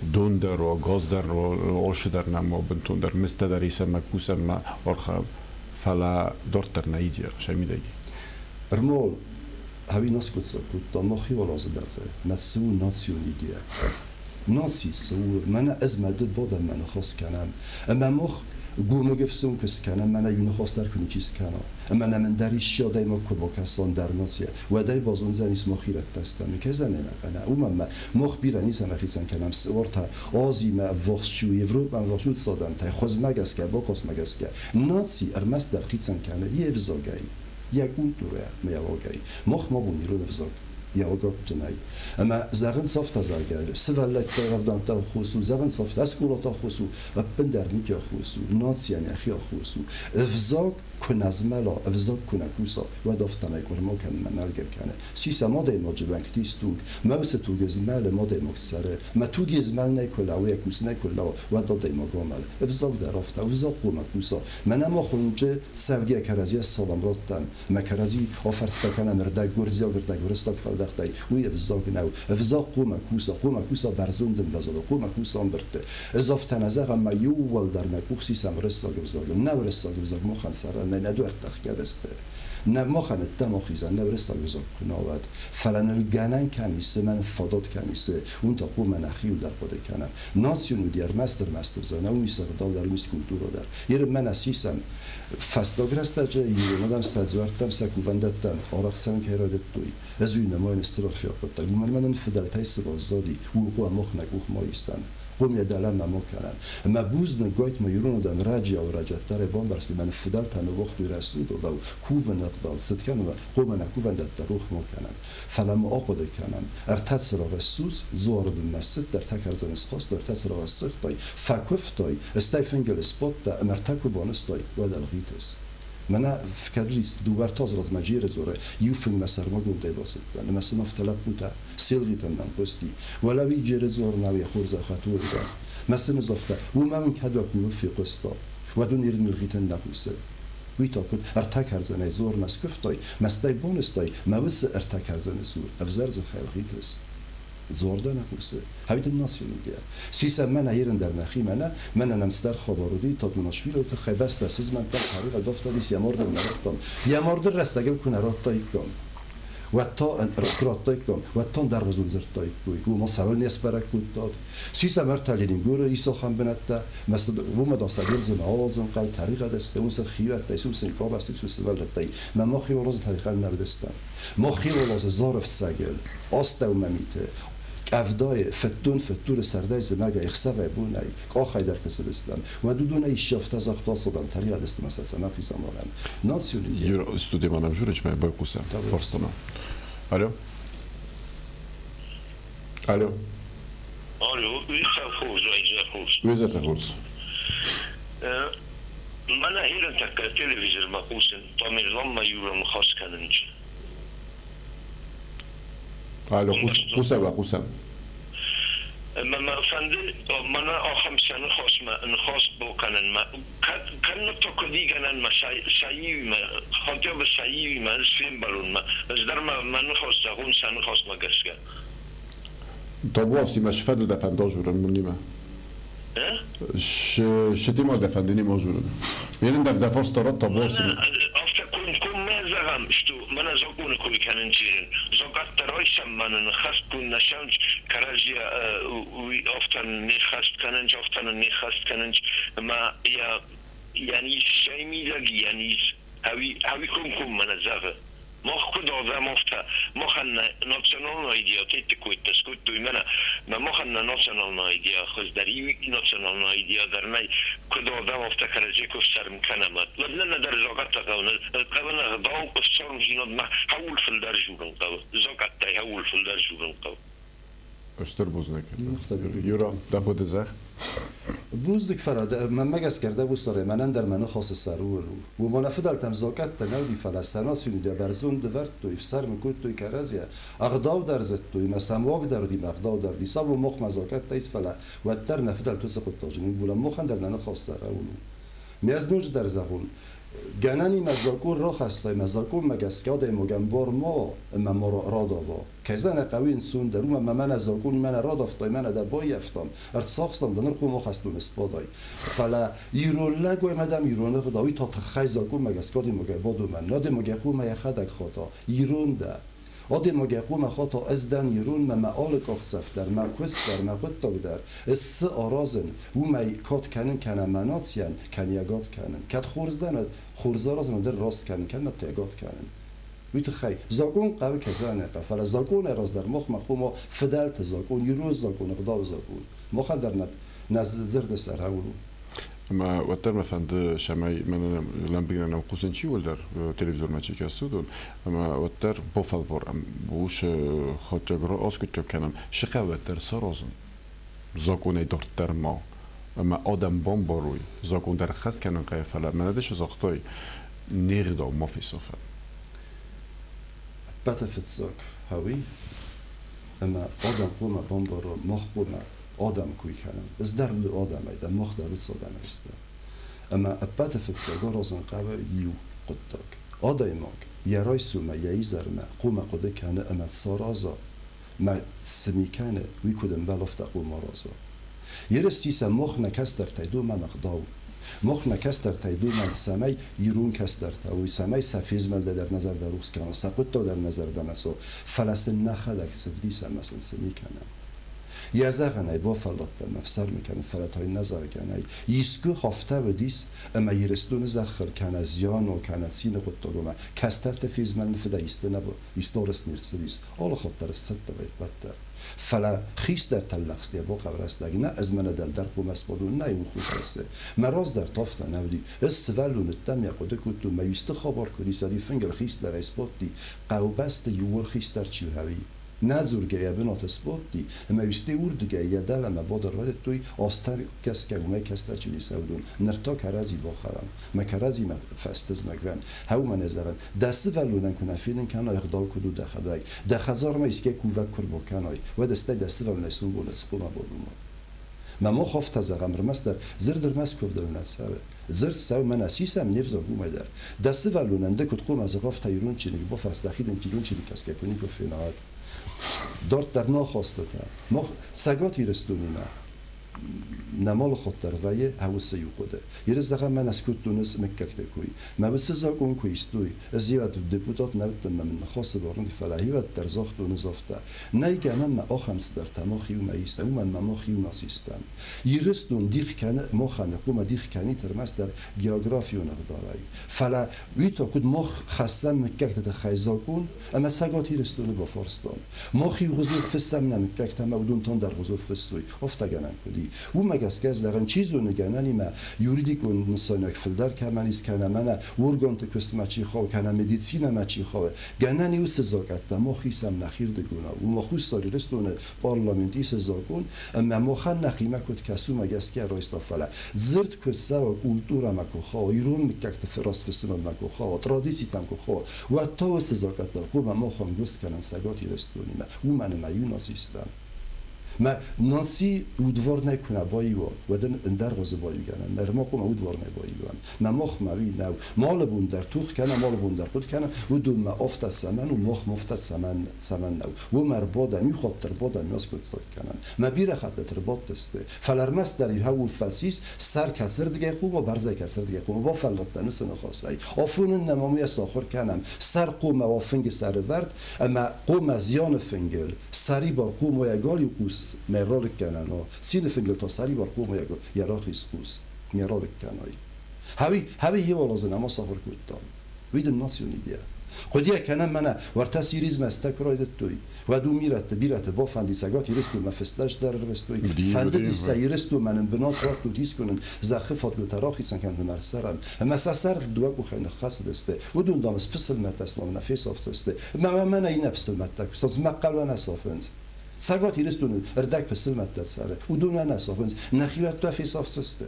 дон дӕр уа, газ дӕр уа, алцы дӕр нӕм уа бынтондӕр, мызтӕ дӕр исӕм ӕмӕ кусӕм ӕмӕ архайӕм. Фӕлӕ дарддӕр нӕ идея сӕ мидӕг. Ӕрмӕст ӕви нӕ скъуыддзаг кодта мах иу азы дӕргъы мӕ цы у национ идея. Наци цы у, мӕнӕ ӕз мӕ ды бадӕм мӕ ныхас кӕнӕм. Ӕмӕ мах гомыг ӕфсон куы скӕнӕм, мӕнӕ иу ныхас дӕр куы ничи скӕна. Ӕмӕ нӕм ӕндӕр исчи адӕймаг куы бакӕса ӕндӕр нацийӕ, уӕд ӕй базондзӕнис мах ирӕттӕ стӕм. Кӕй нӕ уымӕн мӕ мах бирӕ ницӕмӕ хицӕн кӕнӕм уартӕ Азимӕ ӕввахс чи у, Европӕмӕ ӕввахс уыцы адӕмтӕй, хуызмӕ гӕсгӕ, бакастмӕ гӕсгӕ. Наци ӕрмӕстдӕр хицӕн кӕны йе взагӕй, йӕ культурӕ ӕмӕ йӕ уагӕй. Мах ма бон ирон ӕвзаг йӕ уагӕдджынӕй. Ӕмӕ зӕгъынц афтӕ, зӕгъгӕ, сывӕллӕттӕ рӕвдӕнтты аххос у, зӕгъынц афтӕ, скъолаты аххос у, ӕппындӕр никӕй аххос у, нацийӕн йӕхи аххос у. Ӕвзаг куы нӕ змӕла, ӕвзаг куы нӕ куса, уӕд афтӕмӕй къуырма кӕнынмӕ мӕлгӕ кӕны. Сисӕм адӕймаджы уӕнгты ис туг. Мӕ уыцы туг змӕлы, адӕймаг цӕры. Мӕ туг змӕлынӕй куы лӕууа, йӕ кусынӕй куы лӕууа, уӕд адӕймаг амӕлы. Ӕвзаг дӕр афтӕ, ӕвзаг хъуамӕ куса. Мӕнӕ ма хуынчъы цӕвгӕ кӕрӕдзийӕ салам радтам. Мӕ кӕрӕдзи афарста кӕнӕм ӕрдӕг гуырдзиаг, ӕрдӕг уырыссаг фӕлдӕхтӕй. Уый ӕвзаг нӕу. Ӕвзаг хъуамӕ куса, хъуамӕ куса бӕрзонд ӕмвӕзады, хъуамӕ куса ӕмбырдты. Ӕз афтӕ нӕ зӕгъӕм, мӕ иууылдӕр нӕ къух сисӕм уырыссаг ӕвзагыл. Нӕ уырыссаг ӕвзаг махӕн цӕрӕн нӕй, нӕ дуӕрттӕ ӕхгӕд сты. Нӕ махӕн ӕддӕмӕ хизӕн, нӕ уырыссаг ӕвзаг куы нӕ уӕд. Фӕлӕ ныл гӕнӕн кӕм ис, ӕмӕ нын фадат кӕм ис, уым та хъуамӕ нӕхиуыл дӕр хъуыды кӕнӕм. Национ уыди ӕрмӕст-ӕрмӕст ӕвзаг, нӕ уым ис ӕгъдау дӕр, уым ис культурӕ дӕр. Ирмӕ нӕ сисӕм. Фӕстаг рӕстӕджы ирон адӕм сӕ дзуӕрттӕм, сӕ кувӕндӕттӕм арӕх цӕуын кӕй райдыдтой, ӕз уый нымайын стыр арфиаг хъуыддаг. Уымӕн ӕмӕ нын фыдӕлтӕй цы баззади, ууыл хъуамӕ мах нӕ къух ма исӕм. Хъом йӕ дӕлӕмӕ ма кӕнӕм. Ӕмӕ бузныг, гайтма ирон адӕм раджиау раджаттарӕй бамбӕрстой, мӕнӕ фыдӕлтӕ ныууагътой рӕсугъд ӕгъдау, кувыны ӕгъдау, цыт кӕнын хъуамӕ нӕ кувӕндӕттӕ рох ма кӕнӕм. Фӕлӕ ма ахъуыды кӕнӕм, ӕртӕ цырагъы ссудз, дзуары бынмӕ ссыдтӕ, ӕртӕ кӕрдзыны схастай, ӕртӕ цырагъы ссыгътай, фӕкуывтай, стӕй фынгыл сбадтӕ ӕмӕ ӕртӕ куы банызтай, уӕд ӕлгъитыс. Мӕнӕ кӕд дыууӕ ӕртӕ азы размӕ Джеры дзуры, иу фынгмӕ сӕрмагондӕй бацыдтӕн, ӕмӕ сын афтӕ лӕппутӕ, селгъитӕн мӕм хъуысти. Уӕлӕ уый Джеры дзуарынау йӕ хорзӕхӕт уырда. Мӕ сын ӕз афтӕ, уымӕ уын кӕд уӕ кувын фехъуыста, уӕд уын Иры милгъитӕн нӕ хъусы. Уый та куыд ӕртӕ кӕрдзынӕй дзуармӕ скуывтай, мӕстӕй боныстай, мӕ уыцы ӕртӕ кӕрдзыны цур ӕвзӕр дзыхӕй ӕлгъитыс. Дзуар дӕ нӕ хъусы. Хӕйдын национ идея. Сисӕм мӕнӕ ирын дӕр нӕхи мӕнӕ, мӕнӕ нӕм цыдӕр хабар уыди, Татунашвилийы тыххӕй бӕстӕ сызмӕнтта, тӕригъӕд ӕфтадис, йӕ марды нӕ радтам. Йӕ марды рӕстӕгыл куы нӕ радтаиккам, уӕд та куы радтаиккам, уӕд та ӕндӕргъуызон дзырдтаиккой, уымӕ цӕуыл не сбӕрӕг кодтат. Сисӕм ӕртӕ Ленингоры исахӕн бынӕттӕ, уымӕ да сӕ гуырдзы нӕ ауадзын хъӕуы, тӕригъӕд сты, уым сын хиуӕттӕй, уым сын къабӕзты, уым сывӕллӕттӕй. Мӕ мах хиуарзы тӕригъӕд нӕ уыдыстӕм. Мах хиуарзы зары фцӕгыл, астӕумӕ миты, къӕвдайы, фыддон фыддуры сӕрдӕй зымӕгӕй, ӕхсӕвӕй бонӕй, къахӕй дӕр куы цыдыстӕм, уӕд уыдонӕй исчи афтӕ загъта, цыдӕм тӕригъӕд сты мӕ сӕ цӕмӕ хъизӕмарӕм. Национ идея. Студиямӕ нӕм журичмӕ байхъусӕм фарстамӕ. Алло. Алло. Алло, уый хорз, Уый хорз. Мӕнӕ ирӕнтӕккӕ телевизормӕ хъусын, Тамерланмӕ иу ныхас кӕнынц. Алло, хъусӕм, хъусӕм. Ӕмӕ мӕ фӕнды мӕнӕ ахӕм сӕ ныхасмӕ ныхас бакӕнынмӕ. Кӕннод та куыд и гӕнӕн мӕ сӕ иуимӕ, хотя бы сӕ иуимӕ ӕз фембӕлон, ӕз дӕр мӕ ныхас зӕгъон сӕ ныхасмӕ гӕсгӕ. Табуафси мӕ сфӕдыл дӕ фӕнд ажурын мунимӕ. Шетимӕ дӕ фӕнды не мажурын. Ерын дӕр дӕ фарста радта табуафси. Афтӕ комкоммӕ зӕгъӕм, что мӕнӕ законы кой кӕнын цирын. Закъӕттӕ райсӕм мӕнӕ ныххӕст куы нӕ сӕнц кӕрӕдзийӕ уый афтӕ не ххӕст кӕнынц, афтӕ нын не ххӕст кӕнынц ӕмӕ йӕ йӕ низ сӕй мидӕг йӕ низ ӕви ӕви комкоммӕ нӕ зӕгъы. Мах куыд адӕм, афтӕ махӕн нӕ националон идеятӕ кодта скодтой мӕнӕ мӕ махӕн нӕ националон идея хуыздӕр националон идея дӕр нӕй. Куыд адӕм, афтӕ кӕрӕдзи куы ӕфсӕрм кӕнӕм, уӕд нӕ нӕдӕр закъӕттӕ хъӕуы, хъӕуы нӕ ӕгъдау, ӕфсармдзинадмӕ хӕуыл фылдӕр дзурын хъӕуы, закъӕттӕй хӕуыл фылдӕр дзурын хъӕуы. Стыр бузныг. Юра, дӕ хъуыды зӕгъ. Бузныг, фӕлӕ мӕнмӕ гӕсгӕ дӕ бусарӕй мӕнӕн дӕр мӕ ныхасы сӕр у. Уымӕн фыдӕлтӕм закъӕттӕ нӕ уыди, фӕлӕ сӕ наци дӕ бӕрзонд ӕвӕрдтой, ӕфсӕрмы кодтой кӕрӕдзийӕ, ӕгъдау дӕр зыдтой, ӕмӕ сӕм уаг дӕр уыди, ӕмӕ ӕгъдау дӕр уыди. Цавӕр мохмӕ закъӕттӕ ис, фӕлӕ уӕддӕр нӕ фыдӕлты уыцы хъуыддаджы ныггулӕн мохӕн дӕр нӕ ныхас сӕр у. Ме ӕз ноджыдӕр зӕгъон, гӕнӕн и мӕ закъон рахӕссай, мӕ закъонмӕ гӕсгӕ адӕймагӕн бар ма уа ӕмӕ ма радава. Кӕй нӕ хъӕуы ӕнцондӕр, уымӕн ӕмӕ мӕнӕ закъон мӕнӕ радавтай, мӕнӕ дӕ баййӕфтам, ӕрцахстам дӕ, ныр хъом ахӕстоны сбадай. Фӕлӕ ирон лӕгой ӕмӕ дӕм ирон ӕгъдау, уый та тыххӕй закъонмӕ гӕсгӕ адӕймагӕй бадомӕн. Адӕймаг йӕ хъомӕ йӕхӕдӕг хата, ирон дӕ. Адӕймаг йӕ хъомӕ хата, ӕз дӕн ирон, мӕ мӕ алы къахдзӕф дӕр, мӕ куыст дӕр, мӕ хъуыддаг дӕр, ӕз цы аразын, уымӕй кад кӕнын кӕнӕ мӕ нацийӕн, кӕнӕ ӕгад кӕнын. Кӕд хорз дӕн, хорз аразын, уӕддӕр раст кӕнын, кӕннод та ӕгад кӕнын. Уый тыххӕй закъон хъӕуы кӕсӕнӕ, фӕлӕ закъонӕй раздӕр махмӕ хъуамӕ фыдӕлты закъон, ирон закъон, ӕгъдауы закъон. Махӕн дӕр нӕ зӕрдӕ сӕрӕуыл у. Ӕмӕ уӕддӕр мӕ фӕнды, цӕмӕй мӕнӕ лӕмбынӕг нӕм хъусын чи уӕлдӕр телевизормӕ чи кӕсы, уыдон, ӕмӕ уӕддӕр бафӕлварӕм, уыцы хатдзӕг аскъуыддзаг кӕнӕм, сыхӕ уӕддӕр саразын. Закъонӕй дарддӕр ма. Ӕмӕ адӕм бамбарой, закъон дӕр хӕс кӕнын хъӕуы, фӕлӕ мӕнӕ ды цы загътай, не гъдау ма фесафӕм. Ӕппӕты фыццаг хъӕуй, ӕмӕ адӕм хъуамӕ бамбарой, мах хъуамӕ адӕмы кой кӕнӕм. Ӕз дӕр адӕмӕй дӕн, мах дӕр уыцы адӕмӕй стӕм. Ӕмӕ ӕппӕты фыццаг аразын хъӕуы иу хъуыддаг. Адӕймаг йӕ райсомӕй йӕ изӕрмӕ хъуамӕ хъуыды кӕны ӕмӕ цы араза, мӕ цы ми кӕны, уый куыд ӕмбӕлы, афтӕ хъуамӕ араза. Ерысти сӕ мах нӕ кӕстӕртӕй домӕм ӕгъдау. Мах нӕ кӕстӕртӕй домӕм, цӕмӕй ирон кӕстӕртӕ уой, цӕмӕй сӕ фезмӕлдӕ дӕр нӕ зӕрдӕ рухс кӕна, сӕ хъуыддаг дӕр нӕ зӕрдӕмӕ цо, фӕлӕ сын нӕхӕдӕг цы вдисӕм ӕмӕ сын цы ми кӕнӕм. Йӕ зӕгъӕнӕй бафӕлладтӕн, ӕфсӕрмы кӕнын, фӕлӕ та йын нӕ зӕгъгӕ нӕй. Искуы афтӕ уыдис, ӕмӕ Ирыстоны зӕххыл кӕнӕ зиано, кӕнӕ цины хъуыддаг ӕмӕ кӕстӕрты фезмӕлыны фыдӕй исты нӕ историс не рцыдис, алы хатт дӕр сцӕттӕ вӕййы уӕддӕр. Фӕлӕ хистӕртӕ лӕгъстӕ бахъӕврӕстӕг нӕ, ӕз мӕнӕ дӕлдӕр хъуамӕ сбадон, нӕ иу хус Мӕ раздӕр та афтӕ нӕ уыди. Ӕз сывӕллон уыдтӕн, йӕ хъуыды кодтон, мӕ исты хабар куы уыдис, уӕд-иу фынгыл хистӕрӕй сбадти, хъӕубӕсты иууыл хистӕр чи уӕви. Нӕ дзургӕйӕ бынаты сбадти, ӕмӕ исты уырдыгӕй йӕ дӕлӕмӕ бадын райдыдтой, азтӕм гӕсгӕ уымӕй кӕстӕр чи уыдис, уыдон. Ныр та кӕрӕдзи бахӕрӕм, мӕ кӕрӕдзимӕ фӕстызмӕг вӕн. Хӕумӕ нӕ зӕгъын, дӕ сывӕллонӕн куы нӕ фенын кӕнай, ӕгъдау куыд у дӕхӕдӕг, дӕ хӕдзармӕ искӕй кувӕг куы рбакӕнай, уӕд стӕй дӕ сывӕллонӕй сомбоны цы хъуамӕ бадомай? Мӕ мох афтӕ зӕгъӕм, ӕрмӕстдӕр дзырд ӕрмӕст куывдыл нӕ цӕуы. Дзырд цӕуы мӕнӕ сисӕм не взаг уымӕй дӕр. Дӕ сывӕллонӕн ды куыд хъуамӕ зӕгъ, ирон чиныг бафӕрс, дӕхи дын ирон чиныг кӕсгӕ куы никуы фена, уӕд. Дарддӕр нӕ ахастытӕ. Мах Цӕгат Ирыстонимӕ нӕ алы дӕр вӕййы уыцы иу хъуыды. Иры зӕгъӕм, мӕнӕ скодтон ӕз мыггӕгты кой. Мӕ уыцы закъон куы истой, ӕз иуӕд депутат нӕ уыдтӕн мӕ мын ныхасы бар нӕ, фӕлӕ иуӕд дӕр загътон ӕз афтӕ. Нӕй гӕнӕн мӕ ахӕм цыдӕртӕ мах иумӕ ис, уымӕн мӕ мах иумӕ систӕм. Ирыстон дих кӕны махӕн, хъуамӕ дих кӕнит ӕрмӕстдӕр географион ӕгъдауӕй. Фӕлӕ уый та куыд мах хӕссӕм мыггӕгты тыххӕй закъон, ӕмӕ Цӕгат Ирыстоны бафарстам. Мах иугъуызон фыссӕм нӕ мыггӕгтӕ ӕмӕ уыдон та ӕндӕргъуызон фыссой. Афтӕ гӕнӕн куыд и? уый. Уымӕ гӕсгӕ зӕгъын, чи зоны, гӕнӕнимӕ юридикон нысайнаг фылдӕр кӕмӕн ис, кӕнӕ мӕнӕ органты куыстмӕ чи хауы, кӕнӕ медицинӕмӕ чи хауы, гӕнӕн и уыцы закъӕттӕ мах исӕм нӕхирдыгонау. Уымӕ Хуссар Ирыстоны парламент исы закъон, ӕмӕ махӕн нӕхимӕ куыд кӕсы, уымӕ гӕсгӕ райста, фӕлӕ дзырд куы цӕуа культурӕмӕ куы хауа, ирон мыггӕгты расфыссынадмӕ куы хауа, традицитӕм куы хауа, уӕд та уыцы закъӕттӕ хъуамӕ мах ӕмгуыст кӕнӕм Цӕгат Ирыстонимӕ, уымӕн ӕмӕ иу наци стӕм. Мӕ наци удварнӕй куы нӕ баиуа, уӕд ын ӕндӕр хуызы баиугӕнӕн. Нырма хъуамӕ удварнӕй баиуӕм. Мӕ махмӕ уый нӕу. Малы бон дӕр тох кӕнӕм, алы бон дӕр хъуыды кӕнӕм, уыдонмӕ афтӕ цӕмӕн у, махмӕ афтӕ цӕмӕн, цӕмӕн нӕу. Уым ӕрбадӕм, иу хатт ӕрбадӕм, аскъуыддзаг кӕнӕм. Мӕ бирӕ хӕттыты ӕрбадтысты, фӕлӕ ӕрмӕстдӕр иу хӕуыл фӕцис, сӕр кӕцырдыгӕй хъуамӕ, бӕрзӕй кӕцырдыгӕй хъуамӕ бафӕлладтӕн уыцы ныхасӕй. Афонын нӕм ам йӕ сахуыр кӕнӕм, сӕр хъуамӕ уа фынгы сӕрывӕрд ӕмӕ хъуамӕ зианы фынгыл сӕрибар хъуамӕ йӕ галиу хъус мӕ ралыг кӕнӕн, цины фынгыл та сӕрибар хъуамӕ йӕ рахиз хъус мӕ ралыг кӕнай. Хӕви, хӕви еуалазы нӕма сахуыр кодтам. Уый дын национ идея. Хъуыдыйӕ кӕнӕм мӕнӕ, уӕртӕ сиризмӕ стӕ куы райдыдтой, уӕд уым ирӕтты бирӕты бафӕнди Цӕгат Ирыстонмӕ фыстӕст дӕр ӕрвыстой. Фӕндыди сӕ Ирыстонмӕ нын бынат радтут, искуы нын зӕххы фадгуытӕ рахицӕн кӕнут ӕмӕ ӕрцӕрӕм. Ӕмӕ сӕ сӕрыл дыууӕ къухӕй ныххӕцыдысты. Уыдон, дам, спысылмӕттӕ цыма нӕ фесӕфдзысты. Ӕмӕ мӕнӕ иннӕ пысылмӕттӕ куы цӕуынц, мӕхъхъӕлмӕ нӕ сафынц. Цӕгат Ирыстоны ӕрдӕг пысылмӕттӕ цӕры, уыдонмӕ нӕ сафынц, нӕхиуӕттӕ фесӕфдзысты.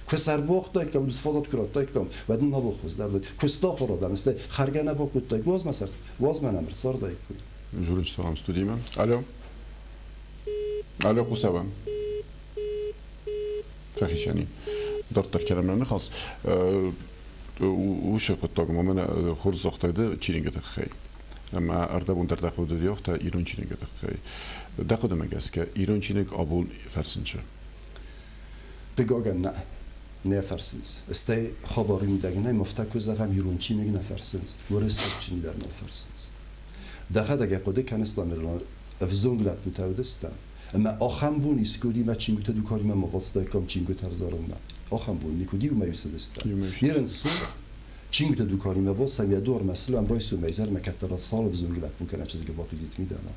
Куы сӕрбохтаиккам, фадат куы радтаиккам, уӕд нын абон хуыздӕр уыд. Куы стахуыр адӕм, стӕй хӕргӕ нӕ бакодтаиккой, уадз мӕ нӕм ӕрцардаиккой. Журналистам студимӕ. Алло. Алло, хъусӕвӕм. Фӕхицӕни. Дарддӕр кӕнӕм нӕ ныхас. Уыцы хъуыддагмӕ мӕнӕ хорз загътай ды чиныгы тыххӕй. Ӕмӕ ӕрдӕбон дӕр дӕ хъуыды афтӕ ирон чиныгы тыххӕй. Дӕ хъуыдымӕ гӕсгӕ ирон чиныг абон фӕрсынчы? Хъыгагӕн нӕ, нӕ фӕрсынц. Стӕй хабары мидӕг нӕм афтӕ куы зӕгъӕм, ирон чиныг нӕ фӕрсынц, уырыссаг чиныг дӕр нӕ фӕрсынц. Дӕхӕдӕг ӕй хъуыды кӕныс, Тамерлан, ӕвзонг лӕппутӕ уыдыстӕм, ӕмӕ ахӕм бон искуы уыди мӕ чингуытӕ дуканимӕ ма бацыдаиккам чингуытӕ ӕвзарынмӕ. Ахӕм бон никуы уыди, уымӕй цыдыстӕм. Ирын цу, чингуытӕ дуканимӕ бацӕуӕм, йӕ дуармӕ сылӕм, райсомӕй изӕрмӕ кӕддӕр цал ӕвзонг лӕппу кӕнӕ чызг бахизит мидӕмӕ.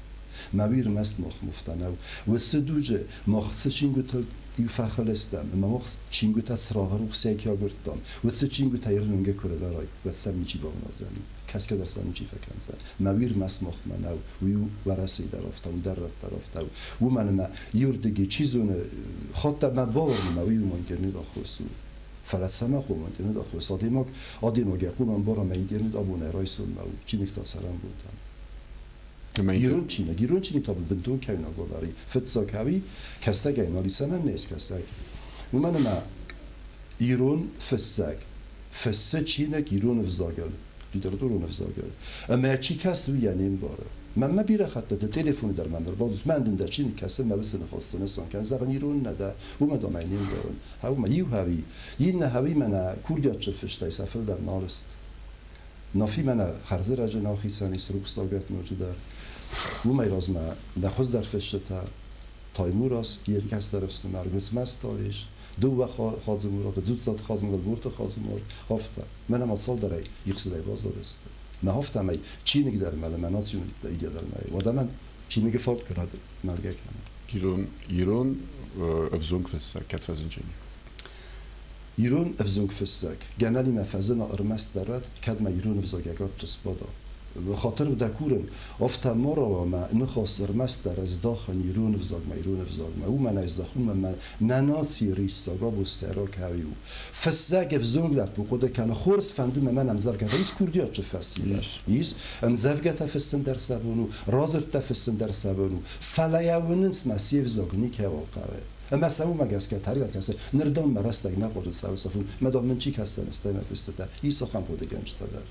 Мӕ уый ӕрмӕст мах муфта нӕу. Уыцы дуджы мах цы чингуытыл иу фӕхыл стӕм ӕмӕ мах чингуытӕ цырагъы рухсӕй кӕй агуырдтам, уыцы чингуытӕ ирон куы рывӕрай, уӕд сӕм ничи бавналдзӕни, кӕсгӕ дӕр сӕм ничи фӕкӕндзӕн. Мӕ уый ӕрмӕст махмӕ нӕу, уый у Уӕрӕсейы дӕр афтӕ, уый дӕр рӕтты дӕр афтӕ у. Уымӕн ӕмӕ иуырдыгӕй, чи зоны, хатт мӕ бауырны, мӕ уый уымӕн интернет аххос у. Фӕлӕ цӕмӕ хъом интернет аххос? Адӕймаг, адӕймаг йӕ хъом ӕмбара, мӕ интернет абонӕй райсоммӕ у, чиныг та цӕрӕнбонтӕм. Ирон чиныг, ирон чиныг та бынтон кӕуинаг уавӕри. Фыццаг ӕви кӕсӕгӕй нал и, цӕмӕн не скӕсӕг? Уымӕн ӕмӕ ирон фыссӕг фыссы чиныг ирон ӕвзагыл, литературон ӕвзагыл. Ӕмӕ чи кӕсы, уый йӕ не мбары. Мӕнмӕ бирӕ хӕттыты телефоны дӕр мӕм ӕрбадзурынц, мӕн дын дӕ чиныг кӕсы, мӕ уыцы ныхас цы нысан кӕны, зӕгъын, ирон нӕ дӕ, уымӕ дам ӕй не мбарын. Ӕмӕ иу хӕви, иннӕ хӕви мӕнӕ курдиатджын фыстӕй сӕ фылдӕр нал сты. Нафи мӕнӕ хӕрзӕрӕджы нал хицӕн ис рухсагӕт ноджыдӕр. Уымӕй размӕ нӕ хуыздӕр фысджытӕ Таймураз, йе кӕстӕр ӕфсымӕр Гуыцмӕзты Алеш, дыууӕ Хадзымураты, Дзуццаты Хадзымурат, Бурты Хадзымурат, афтӕ. Мӕнӕ ма цалдӕрӕй ихсыдӕй баззадысты. Мӕ афтӕмӕй чиныг дӕр мӕлы, мӕ национ идея дӕр мӕлы. Уӕдӕ мӕн чиныгы фӕуд кӕнӕд мӕлгӕ кӕны. Ирон, ирон ӕвзонг фыссӕг кӕд фӕзынджын? Ирон ӕвзонг фыссӕг, гӕнӕнимӕ фӕзына ӕрмӕстдӕр уӕд, кӕд ма ирон ӕвзаг ӕгадджы сбада. Хатыр дӕ курын, афтӕ ма рауа мӕ ныхас ӕрмӕстдӕр ӕздахын ирон ӕвзагмӕ, ирон ӕвзагмӕ. Уымӕн ӕздахын, уымӕн мӕ нӕ нацийы риссаг абон сӕйраг кӕй у. Фыссӕг ӕвзонг лӕппу хъуыды кӕны, хорз фӕнды мӕ мӕн ӕмдзӕвгӕтӕ ис курдиатджы фӕсивӕд. Ис ӕмдзӕвгӕтӕ фыссын дӕр сӕ бон у, радзырдтӕ фыссын дӕр сӕ бон у, фӕлӕ йӕ уынынц, мӕ се взаг никӕуыл хъӕуы. Ӕмӕ сӕ уымӕ гӕсгӕ тӕригъӕд кӕсы, ныр дам мӕ рӕстӕг нӕ хъуыды цӕуы сафын, мӕ дам мын чи кӕсдзӕн стӕй мӕ фыстытӕ, ис ахӕм хъуыдыгӕнджытӕ дӕр.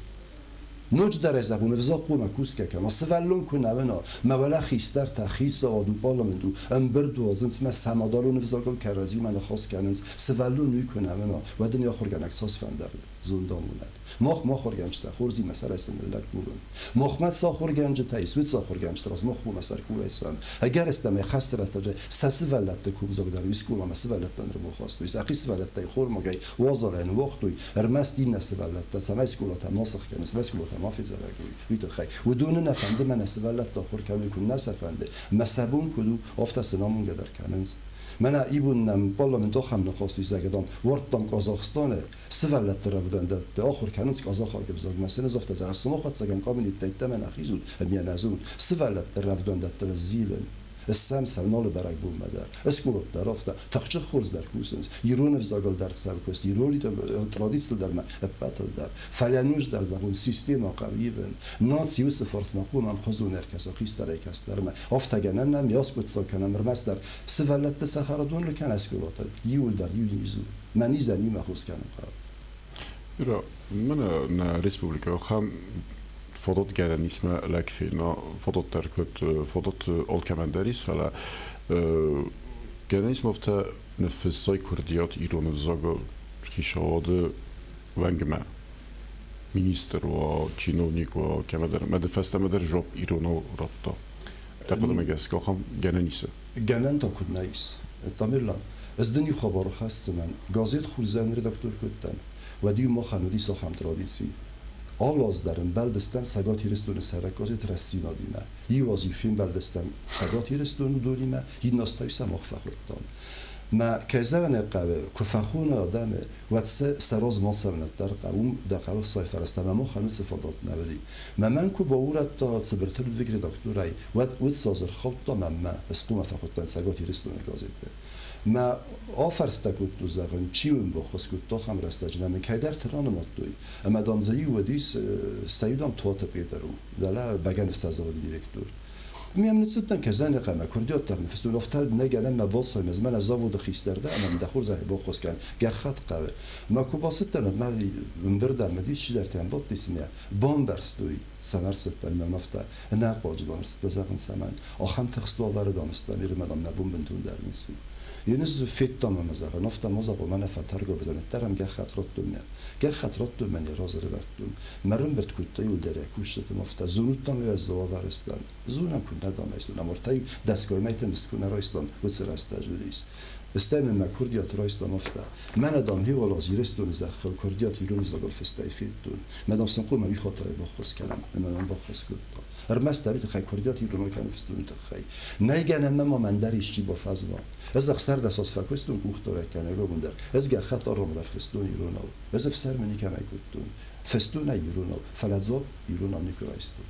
Ноджыдӕр ӕй зӕгъон, ӕвзаг хъуамӕ кусгӕ кӕна, сывӕллон куы нӕ уына, мӕ уӕлӕ хистӕртӕ, хицауад у, парламент у, ӕмбырд уадзынц, мӕ сӕ мадӕлон ӕвзагыл кӕрӕдзимӕ ныхас кӕнынц, сывӕллон уый куы нӕ уына, уӕд ын йӕ ахуыргӕнӕг цас фӕндӕр зондамонӕд. Мах ма ахуыргӕнджытӕ хорзимӕ сӕрӕй ныллӕг кувын. Махмӕ цы ахуыргӕнджытӕ ис, уыцы ахуыргӕнджыты раз мах хъуамӕ сӕркъулӕй суӕм. Ӕгӕрыстӕмӕй хӕсты рӕстӕджы сӕ сывӕллӕтты кувдзог дӕр уый скъоламӕ сывӕллӕттӕн ӕрбахастой, сӕхи сывӕллӕттӕй хормагӕй, уазалӕй ныууагътой, ӕрмӕст иннӕ сывӕллӕттӕ, цӕмӕй скъолатӕ ма сыхгӕной, цӕмӕй скъолатӕ ма федзӕрӕг уой, уый тыххӕй. Уыдоны нӕ фӕнды, мӕнӕ сывӕллӕтты ахуыр кӕной, куыннӕ сӕ фӕнды, мӕ сӕ бон куыд у, афтӕ сын амонгӕ дӕр кӕнынц. Мӕнӕ ибон нӕм парламент ахӕм ныхас исӕгӕдам, уардтам Казахстаны сывӕллӕтты рӕвдауӕндӕтты ахуыр кӕнынц казахаг ӕвзагмӕ. Цы нызӕфтӕ зӕгъы, сымах ӕцӕгӕн кабинеттӕй ӕддӕмӕ нӕ хизут, ӕмӕ нӕ зонут, сывӕллӕтты рӕвдауӕндӕтты зилын. Ссӕм сӕ налы бӕрӕгбонмӕ дӕр. Скъолаты дӕр афтӕ, тыхджын хорз дӕр кусынц, ирон ӕвзагыл дӕр сӕ куыст, ирон традицийыл дӕр ма ӕппӕтыл дӕр. Фӕлӕ ноджы дӕр зӕгъон, системӕ хъӕуы ивын. Наци уыцы фарсмӕ хъуамӕ ӕмхуызон ӕркӕса хистӕрӕй кӕстӕрмӕ. Афтӕ гӕнӕн нӕм йӕ аскъуыддзаг кӕнӕм ӕрмӕстдӕр сывӕллӕтты цӕхӕрадоны кӕнӕ скъолаты. Иуылдӕр иу низ у. Мӕ низӕн иумӕ хос кӕнын хъӕуы. Юра, мӕнӕ нӕ республикӕ ахӕм фадат гӕнӕн ис мӕ лӕг фена, фадат дӕр куыд фадат алкӕмӕн дӕр ис, фӕлӕ гӕнӕн ис афтӕ ныффыссай куырдиат ирон ӕвзагыл хицауады уӕнгмӕ. Министр уа, чиновник уа, кӕмӕдӕр, мӕ фӕстӕмӕ дӕр жуапп иронау радта. Дӕ хъуыдымӕ гӕсгӕ ахӕм гӕнӕн ис? Гӕнӕн та куыд нӕ ис? Тамерлан, ӕз дын иу хабар хӕсдзынӕн. Газет Хурзӕн редактор куы уыдтӕн, уӕд-иу махӕн уыдис ахӕм традици. Алы аз дӕр ӕмбӕлдыстӕм Цӕгат Ирыстоны сӕйраг газет Рӕстдзинад-имӕ. Иу аз-иу фембӕлдыстӕм Цӕгат Ирыстоны уыдонимӕ, иннӕ аз та-иу сӕ мах фӕхуыдтам. Мӕ, кӕй зӕгъын ӕй хъӕуы, куы фӕхоны адӕмы, уӕд сӕ сӕ размӕ цӕуынад дӕр хъӕуы, уым дӕ хъӕуы сай фӕрӕзтӕ ӕмӕ махӕн уыцы фадат нӕ уыди. Мӕ мӕн куы баурӕдта Цыбырты Людвиг редакторӕй, уӕд уыцы аз ӕрхаудта мӕнмӕ, схъумӕ фӕхуыдтӕн Цӕгат Ирыстоны газеты. Мӕ афӕрстӕ кодтой, зӕгъын, чи уын баххуыс кодта ахӕм рӕстӕджы, мӕ мын кӕйдӕрты ранымадтой. Ӕмӕ, дам, дзы иу уыдис, сӕ иу, дам, Туаты Петр у, дӕлӕ бӕгӕныфцӕг заводы директор. Мӕм ныццыдтӕн Казаны хъӕмӕ, курдиат дӕр ныффыстон, афтӕ нӕ гӕнӕн мӕ балцӕй мӕ мӕнӕ заводы хистӕр дӕ ӕмӕ мын дӕ хорзӕхӕй баххуыс кӕн, гӕххӕтт хъӕуы. Мӕ куы бацыдтӕн, уӕд мӕ ӕмбырдӕн уыдис чидӕртӕ ӕмбӕлдтис мӕ, бамбӕрстой, цӕмӕ ӕрцыдтӕн мӕм афтӕ, ӕнӕхъуаджы дам ӕрцыдтӕ зӕгъын цӕмӕн, ахӕм тыхст уавӕры дам стӕм, ирмӕ дам нӕ бон бынтондӕр ницы у. Еныз федтам ӕмӕ зӕгъын, афтӕ ма зӕгъон, мӕнӕ фӕтӕргӕ уыдзӕн, ӕддӕр ӕм гӕххӕтт радтон мӕ. Гӕххӕтт радтон мӕ не разы рывӕрдтон. Мӕ рымбырд кодта иуылдӕр йӕ кусджытӕм, афтӕ зонут, дам, уӕззау ӕвӕрыстӕн. Зонӕм, куыд нӕ, дам, ӕй зонӕм, ӕртӕ дӕсгай мӕйтӕ мызд куы нӕ райстам, уыцы рӕстӕджы уыдис. Стӕй мын мӕ курдиат райстам афтӕ. Мӕнӕ, дам, Хеуалаз Ирыстоны зӕххыл курдиат ирон ӕвзагыл фыстӕй федтон. Мӕ, дам, сын хъуамӕ уый хатырӕй баххуыс кӕнӕм, ӕмӕ мӕм баххуыс кодта. Ӕрмӕст дӕр уый тыххӕй курдиат иронау кӕны фыстоны тыххӕй. Нӕй гӕнӕн мӕ ма мӕн дӕр исчи бафӕзма. Ӕз 16 аз фӕкуыстон къухдарӕг кӕнӕг абон дӕр. Ӕз гӕххӕтт аргъ дӕр фыстон иронау. Ӕз ӕфсӕрмы никӕмӕй кодтон. Фыстон ӕй иронау, фӕлӕ дзуапп иронау никуы райстон.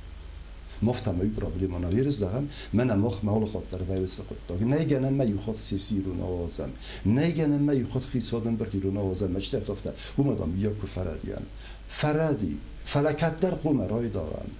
Мафтӕмӕ проблема нӕ веры зӕгъӕм, мӕнӕ мах мӕ алы хатт дӕр вӕййы цы хъуыддаг. Нӕй гӕнӕн мӕ иу хатт сесси иронау ауадзӕм, нӕй гӕнӕн мӕ иу хатт хицауад ӕмбырд иронау ауадзӕм, мӕ чидӕртӕ афтӕ, уымӕ дам миййаг куы фӕрӕдийӕм. Фӕрӕди, фӕлӕ кӕддӕр хъуамӕ райдайӕм.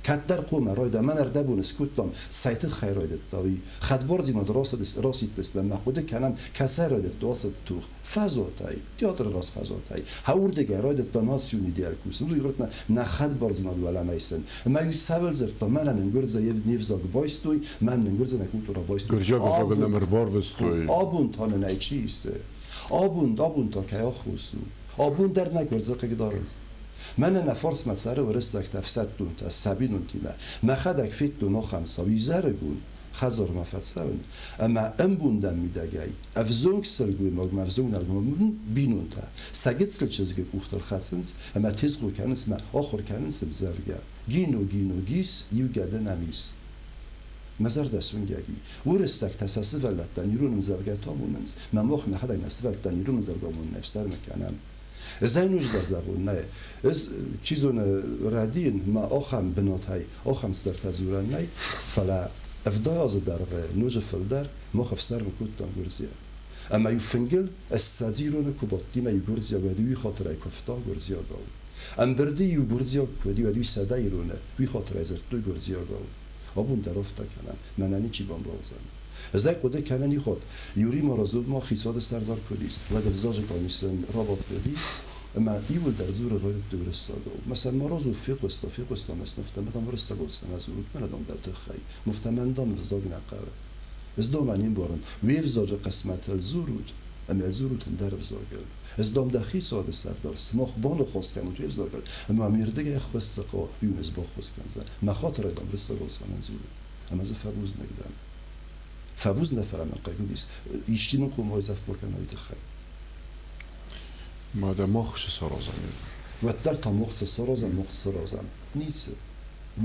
Кӕддӕр хъуамӕ райдайӕм, мӕн ӕрдӕбон скодтам, цӕй тыххӕй райдыдта, уый. Хӕдбардзинад расидтыстӕм ӕмӕ хъуыды кӕнӕм, кӕцӕй райдыдта ацы тох. Фӕзуатӕй, театры раз фӕзуатӕй. Уырдыгӕй райдыдта национ идеал кусын. Уый гъыртна нӕ хӕдбардзинад уӕлӕмӕ исын. Ӕмӕ иу цӕуыл дзырдта, мӕнӕ нын гуырдзы не взаг байстой, мӕн нын гуырдзы нӕ культурӕ байстой. Гуырдзиаг ӕвзагы нӕм ӕрбарвыстой. Абон та нын ӕй чи исы? Абон, абон та кӕй аххос у? Абон дӕр нӕ гуырдзы хъыгдарынц. Мӕнӕ нӕ фарсмӕ цӕры уырыссӕгтӕ ӕфсӕддонтӕ сӕ бинонтимӕ. Мӕхӕдӕг федтон ахӕм цау изӕрыгон, хӕдзармӕ фӕцӕуын, ӕмӕ ӕмбондӕн мидӕгӕй ӕвзонг сылгоймагмӕ ӕвзонг нӕлгоймагмӕ бинонтӕ сӕ гыццыл чызджы къухтыл хӕцынц ӕмӕ тезгъо кӕнынц мӕ ахуыр кӕнынц ӕмдзӕвгӕ «Гино, гино, гис, иу гӕды нӕм ис». Мӕ зӕрдӕ суынгӕг и. Уырыссӕгтӕ сӕ сывӕллӕттӕн ирон ӕмдзӕвгӕтӕ амонынц, мӕ мах нӕхӕдӕг нӕ сывӕллӕттӕн ирон ӕмдзӕвгӕ амонын ӕфсӕрмы кӕнӕм. Ӕз ӕнусдӕр зӕгъон, нӕ, ӕз, чи зоны, рӕдийын, мӕ ахӕм бынатӕй ахӕм цыдӕртӕ дзурӕн нӕй, фӕлӕ 70 азы дӕргъы ноджы фылдӕр мах ӕфсӕрмы кодтам гуырдзийӕ. Ӕмӕ-иу фынгыл ӕз ссӕдз ироны куы бадти мӕ иу гуырдзиаг, уӕд уый хатырӕй куывтам гуырдзиагау. Ӕмбырды-иу гуырдзиаг куы уыди, уӕд-иу 100 ироны уый хатырӕй дзырдтой гуырдзиагау. Абон дӕр афтӕ кӕнӕм, мӕнӕ ничи бамбалдзӕн. Ӕз ӕй хъуыды кӕнын иу хатт, Юрий Морозов ма хицауады сӕрдар куы уыдис, уӕд ӕвзаджы къамисы рабадт уыди, ӕмӕ иууылдӕр дзуры райдыдтой уырыссагау. Мӕ Морозов фехъуыста, фехъуыста мӕ снывтӕ, мӕ дам уырыссагау цӕмӕ дзурут, мӕнӕ дам дӕу тыххӕй, муфтӕ мӕн дам ӕвзаг нӕ хъӕуы. Ӕз дам не мбарын, уе взаджы хъысмӕтыл дзурут, ӕмӕ дзурут ӕндӕр ӕвзагыл. Ӕз дам дӕ хицауады сӕрдар, сымах баныхас кӕнут уе взагыл, ӕмӕ ме рдыгӕй ӕххуыс цы хъӕуа, уый уын ӕз баххуыс кӕндзӕн. Мӕ хатырӕй дам уырыссагау цӕмӕн дзурут? Ӕмӕ дзы фӕбузныг дӕн. Фӕбузныг фӕлӕ мӕн хъыг уыдис, исчи мын хъуамӕ уайдзӕф бакӕна уый тыххӕй. Мадӕ мах цы саразӕм? Уӕддӕр та мах цы саразӕм, мах цы саразӕм? Ницы.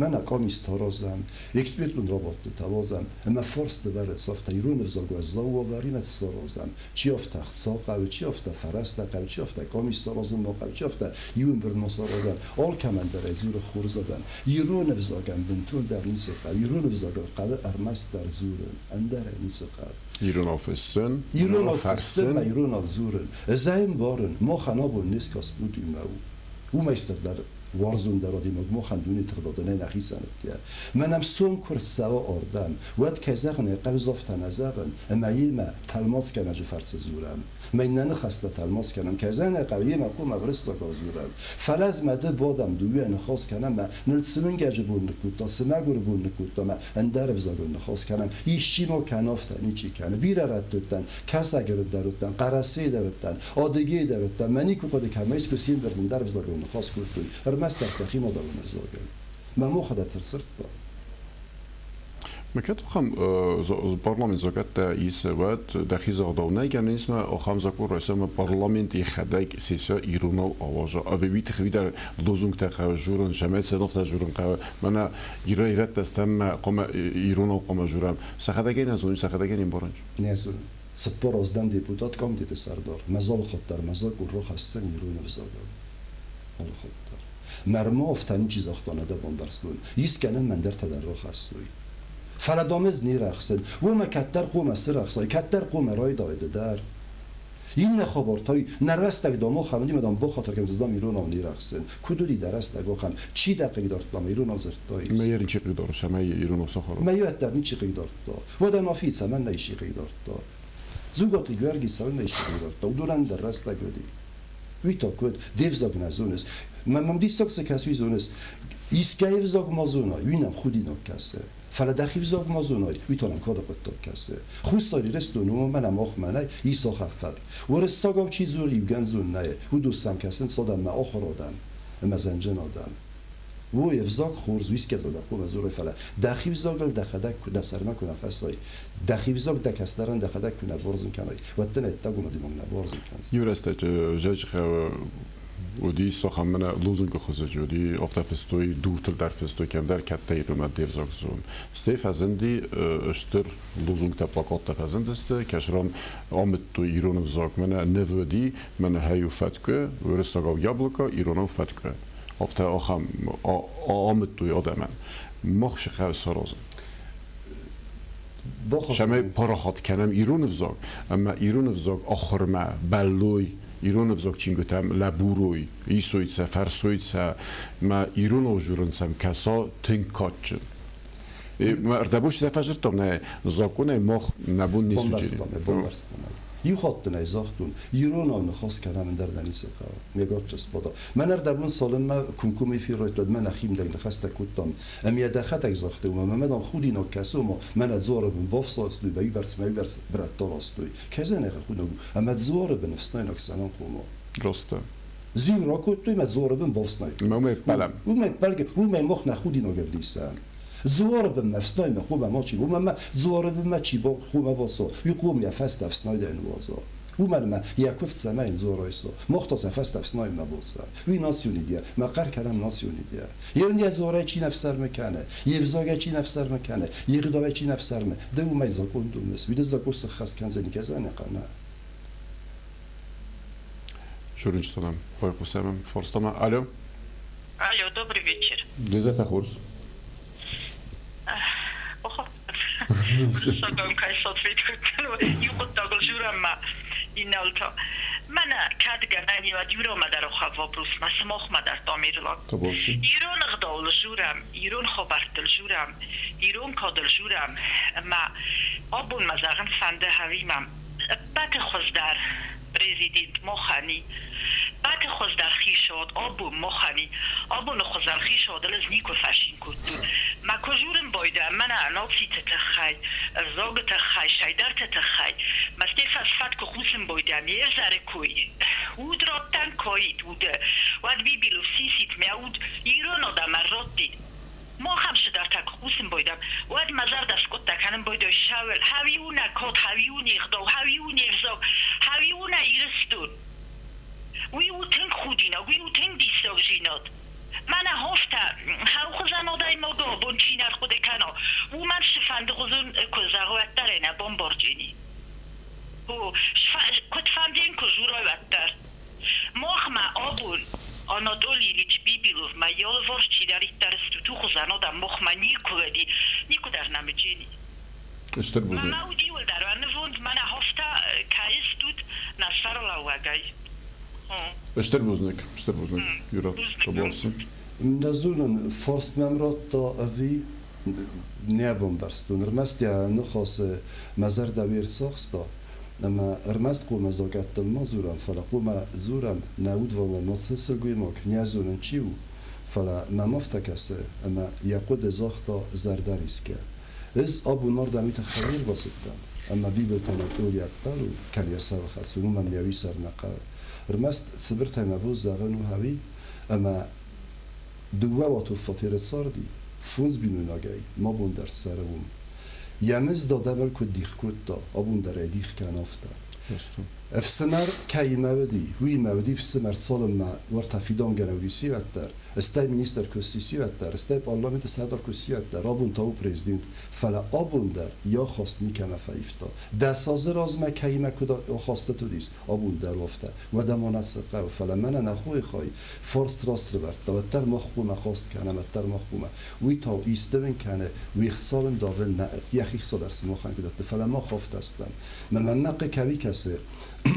Мӕнӕ къамистӕ аразӕм, экспертон рабадтытӕ уадзӕм ӕмӕ фарсты бӕрц афтӕ ирон ӕвзаг уӕззау уавӕримӕ саразӕм. Чи афтӕ ӕхца хъӕуы, чи афтӕ фӕрӕзтӕ хъӕуы, чи афтӕ къамис саразынмӕ хъӕуы, чи афтӕ иу ӕмбырдмӕ саразӕм. Алкӕмӕн дӕр ӕй дзуры хорз адӕм. Ирон ӕвзагӕн бынтондӕр ницы хъӕуы. Ирон ӕвзагыл хъӕуы ӕрмӕстдӕр дзурын, ӕндӕрӕй ницы хъӕуы. Иронау фыссын, Иронау фыссын ӕмӕ иронау дзурын. Ӕз ӕй ӕмбарын, махӕн абон не скаст уыимӕ у. Уымӕй стырдӕр уарзондӕр адӕймаг махӕн дуне тыгъдады нӕй нӕхицӕн ӕдде. Мӕнӕм сон куы рцӕуа ардӕм, уӕд, кӕй зӕгъын ӕй хъӕуы, афтӕ нӕ зӕгъын, ӕмӕ йемӕ тӕлмацгӕнӕджы фӕрцы дзурӕм. Мӕн нӕ ныхӕстӕ тӕлмац кӕнӕм, кӕй зӕгъын ӕй хъӕуы, йемӕ хъуамӕ уырыссагау дзурӕм. Фӕлӕ ӕз мӕ ды бадӕм дыууӕ ныхас кӕнӕм мӕ ныл цы уынгӕджы бон ныккодта, цы мӕгуыры бон ныккодта мӕ ӕндӕр ӕвзагыл ныхас кӕнӕм. Исчи ма кӕны афтӕ, ничи кӕны. Бирӕ рӕтты уыдтӕн, Кӕсӕгы дӕр уыдтӕн, Хъӕрӕсейы дӕр уыдтӕн, Адыгейы дӕр уыдтӕн, мӕ никуы хъуыды кӕм искуы симвырд ӕндӕр ӕвзагыл ныхас кодтой, ӕрмӕстдӕр сӕхи мадӕлон ӕвзагыл. Мӕ мохӕдӕг ӕрцырдта. Ме кӕд ахӕм парламент закъӕттӕ исы, уӕд дӕхи загъдау нӕй гӕнӕн ис ма ахӕм закъон райса ӕмӕ парламент йӕхӕдӕг сиса иронау ауаза. Ӕви уый тыххӕй дӕр лозунгтӕ хъӕуы журын, сӕмӕй цӕлыхтӕ журын хъӕуы. Мӕнӕ ирӕттӕ стӕм мӕ хъуамӕ иронау хъуамӕ журӕм. Сӕхӕдӕг ӕй нӕ зонынц, сӕхӕдӕг ӕй не мбарынц. Не зонын. 40 аздӕн депутат комитеты сӕрдар, мӕ алыхатт дӕр мӕ закъон рахӕсдзӕн ирон ӕвзагыл. Алыхатт дӕр. Мӕрмӕ афтӕ ничи загъта нӕ дӕ бамбӕрстон. Искӕнӕн мӕндӕртӕ дӕр рахӕссой. Фӕлӕ дам ӕз не рӕхсын. Уомӕ кӕддӕр хъуамӕ сырӕхсай, кӕддӕр хъуамӕ райдайы ды дӕр. Иннӕ хабар та нӕ рӕстӕг дам ахӕм уыди, дам бахатыр кӕн, дам иронау не рӕхсын. Куыд уыди дӕ рӕстӕг ахӕм? Чи дӕ хъыгдардта ӕмӕ иронау дзырдтай? Мӕ йӕ ничи хъыгдары, цӕмӕй иронау сахар. Мӕ йӕ ничи хъыгдардта. Уӕдӕ Нафи цӕмӕннӕ исчи хъыгдардта? Дзугаты Георги цӕуылнӕ исчи хъыгдардта? Уыдонӕн дӕр рӕстӕг уыди. Уый та куыд? Де взаг нӕ зоныс. Мӕ мӕм диссаг цы кӕсы, уый зоныс. Искӕй взаг ма зонай, уый нӕм худинаг кӕсы. Фӕлӕ дӕхи взаг ма зонай, уый та нӕм кады хъуыддаг кӕсы. Хуссар Ирыстон уымӕн ӕмӕ махмӕ нӕй ис ахӕм фӕтк. Уырыссагау чи дзуры, иугӕндзон нӕй. Уыдон сӕм кӕсынц адӕммӕ ахуыр адӕм ӕмӕ зӕнджын адӕм. Уой ӕвзаг хорз уисгӕ дӕр хъуамӕ дзурай, фӕлӕ дӕхи взагыл дӕхӕдӕг куы дӕ сӕрмӕ куы нӕ хӕссай, дӕхи взаг дӕ кӕстӕрӕн дӕхӕдӕг куы нӕ борзын кӕнай, уӕд дын ӕддагон адӕймаг нӕ борзын кӕндзӕн. Иу рӕстӕджы Зӕджыхъӕуы уыди цахӕм мӕнӕ лозунгы хуызӕджы уыди, афтӕ фыстой, дуртыл дӕр фыстой, кӕмдӕр кӕддӕр ӕмӕ де взаг зон. Стӕй фӕзынди стыр лозунгтӕ, плакаттӕ фӕзындысты, кӕсран амыдтой ирон ӕвзаг, мӕнӕ ныв уыди, мӕнӕ хӕй у фӕткъуы, уырыссагау яблоко, иронау фӕткъуы. Афтӕ ахӕм амыдтой адӕмӕн. Мах сыхъӕуы саразын. Цӕмӕй парахат кӕнӕм ирон ӕвзаг ӕмӕ ирон ӕвзаг ахуырмӕ бӕллой, ирон ӕвзаг чингуытӕм лӕбурой, исой сӕ, фӕрсой сӕ, мӕ иронау журын сӕм кӕса тынг кадджын. Ӕрдӕбон сӕ фӕзырдтам, нӕ законӕй мах нӕ бон не суджи. Бамбӕрстам. Иу хатт дын ӕй загътон, иронау ныхас кӕнӕм, ӕндӕр нӕ ницы хъӕуы. Ме гаччы сбада. Мӕн ӕрдӕбон цалынмӕ кумкум эфир райдыдта, мӕ нӕхимидӕг ныхӕстӕ кодтам. Ӕмӕ йӕ дӕхӕдӕг загътай, ома мӕ дам худинаг кӕсы, ома мӕнӕ дзуары бын бафсадтой, бӕйбӕрц мӕйбӕрц брӕттӕ ластой. Кӕй худинаг у? Ӕмӕ дзуары бын ӕфснайнаг цӕмӕн хъуамӕ? Раст. Зиу ракодтой мӕ дзуары бын бафснайдтой. Уымӕй ппӕлӕм. Уымӕй ппӕлгӕ, уымӕй мах нӕ худинаг ӕвдисӕм. Дзуары бынмӕ ӕфснаймӕ хъуамӕ мачи, уымӕн ӕмӕ дзуары бынмӕ чи хъуамӕ бацӕуа, уый хъуамӕ йӕ фӕстӕ ӕфснайдӕй ныууадза. Уымӕн ӕмӕ йӕ куывд цӕмӕй йын дзуар айса, мах та сӕ фӕстӕ ӕфснайынмӕ бацӕуӕм. Уый национ идея, мӕ хъӕр кӕнӕм национ идея. Ерын йӕ дзуарӕй чи нӕ фсӕрмы кӕны, йе взагӕй чи нӕ фсӕрмы кӕны, йе гъдауӕй чи нӕ фсӕрмы, ды уымӕй закъон домыс, уый дӕ закъон сыххӕст кӕндзӕни кӕдзӕни хъӕна. Журналистонам байхъусӕм фарстамӕ. Алло. Алло, добрый вечер. Лиза хорз. Уырыссагау кӕй сответ иу хъуыддагыл журӕммӕ иннӕлтӕ. Мӕнӕ кӕд гӕнӕн уӕд иуромӕ дӕр охӕв вопросмӕ, сымахмӕ дӕр Тамерлан. Ирон ӕгъдауыл журӕм, ирон хабӕрттыл журӕм, ирон кадыл журӕм, ӕмӕ абон мӕ зӕгъын фӕнды хӕримӕ ӕппӕты хуыздӕр президент махӕн и. Ӕппӕты хуыздӕр хицауад абон махӕн и. Абоны хуызӕн хицауадыл ӕз никуы фӕцин кодтон. Мӕ куы дзурын байдайӕм мӕнӕ нациты тыххӕй, ӕвзагы тыххӕй, сайдӕрты тыххӕй, мӕ сте фӕсфӕд куы хъусын байдайӕм йе взӕры кой, уд раттӕн каид уды, уӕд Бибилов сисит мӕ уд ирон адӕмӕн раттид. Махӕм цыдӕртӕ куы хъусын байдайӕм, уӕд мӕ зӕрдӕ скъуыдтӕ кӕнын байдайы Сауел, хӕуиу нӕ код, хӕуиу не гъдау, хӕуиу не взаг, хӕуиу нӕ Ирыстон. Уый у тынг худинаг, уый у тынг диссагдзинад. Мӕнӕ хофтӕ, хӕухуызӕн адӕймаг Цыфӕндыгъуызон куы зӕгъы, уӕддӕр ӕй нӕ бамбарджени. О, куыдфӕндыйын куы дзурай, уӕддӕр. Махмӕ абон Анатолий Ильич Бибиловмӕ йӕ алыварс чидӕриддӕр стут, уыхуызӕн адӕм махмӕ никуы уыди, никуы дӕр нӕм уыджени. Стыр бузныг. Мӕ уд иуылдӕр уӕ нывонд мӕнӕ афтӕ кӕй стут нӕ сӕргълӕууӕгӕй. Стыр бузныг, стыр бузныг, Юра Тоболсы. Нӕ зонын, фарст мӕм радта ӕви нӕ бамбӕрстон. Ӕрмӕст йӕ ныхасы мӕ зӕрдӕ уе рцахста, ӕмӕ ӕрмӕст хъуамӕ закъӕттыл ма дзурӕм, фӕлӕ хъуамӕ дзурӕм, нӕ удварнӕй ма цы сылгоймаг, нӕ зонын чи у, фӕлӕ мӕм афтӕ кӕсы, ӕмӕ йӕ хъуыды загъта зӕрдӕрисгӕ. Ӕз абон ардӕм уый тыххӕй не рбацыдтӕн, ӕмӕ Бибылты Анатолий ӕппӕл у, кӕд йӕ сӕрыл хӕцы, уымӕн йӕ уый сӕр нӕ хъӕуы. Ӕрмӕст цыбыртӕй мӕ бон зӕгъын у ӕви, ӕмӕ дыууӕ уатон фатеры царди, фондз бинойнагӕй ма бон дӕр цӕры уым. Йӕ мызд адӕмыл куыд дих кодта, абон дӕр ӕй дих кӕны афтӕ. Ӕфсымӕр кӕимӕ уыди, уыимӕ уыди фсымӕр цалынмӕ уӕртӕ фидаугӕнӕг уыди уӕддӕр, стӕй министр куы ссис уӕддӕр, стӕй парламенты сӕрдар куы сси уӕддӕр, абон та у президент. Фӕлӕ абон дӕр йӕ ахаст никӕмӕ фӕивта. 10 азы размӕ кӕимӕ куыд ахастыт уыдис, абон дӕр афтӕ. Уӕдӕ ма нӕ цы хъӕуы, фӕлӕ мӕнӕ нӕ хойы хай фарст раст рывӕрдта, уӕддӕр мах хъуамӕ хъаст кӕнӕм, уӕддӕр мах хъуамӕ. Уый та исты кӕны, уе хца уын давын нӕ, йӕхи хца дӕр сымахӕн куы дӕтты, фӕлӕ мах афтӕ стӕм. Мӕнмӕ хъӕуы кӕсы,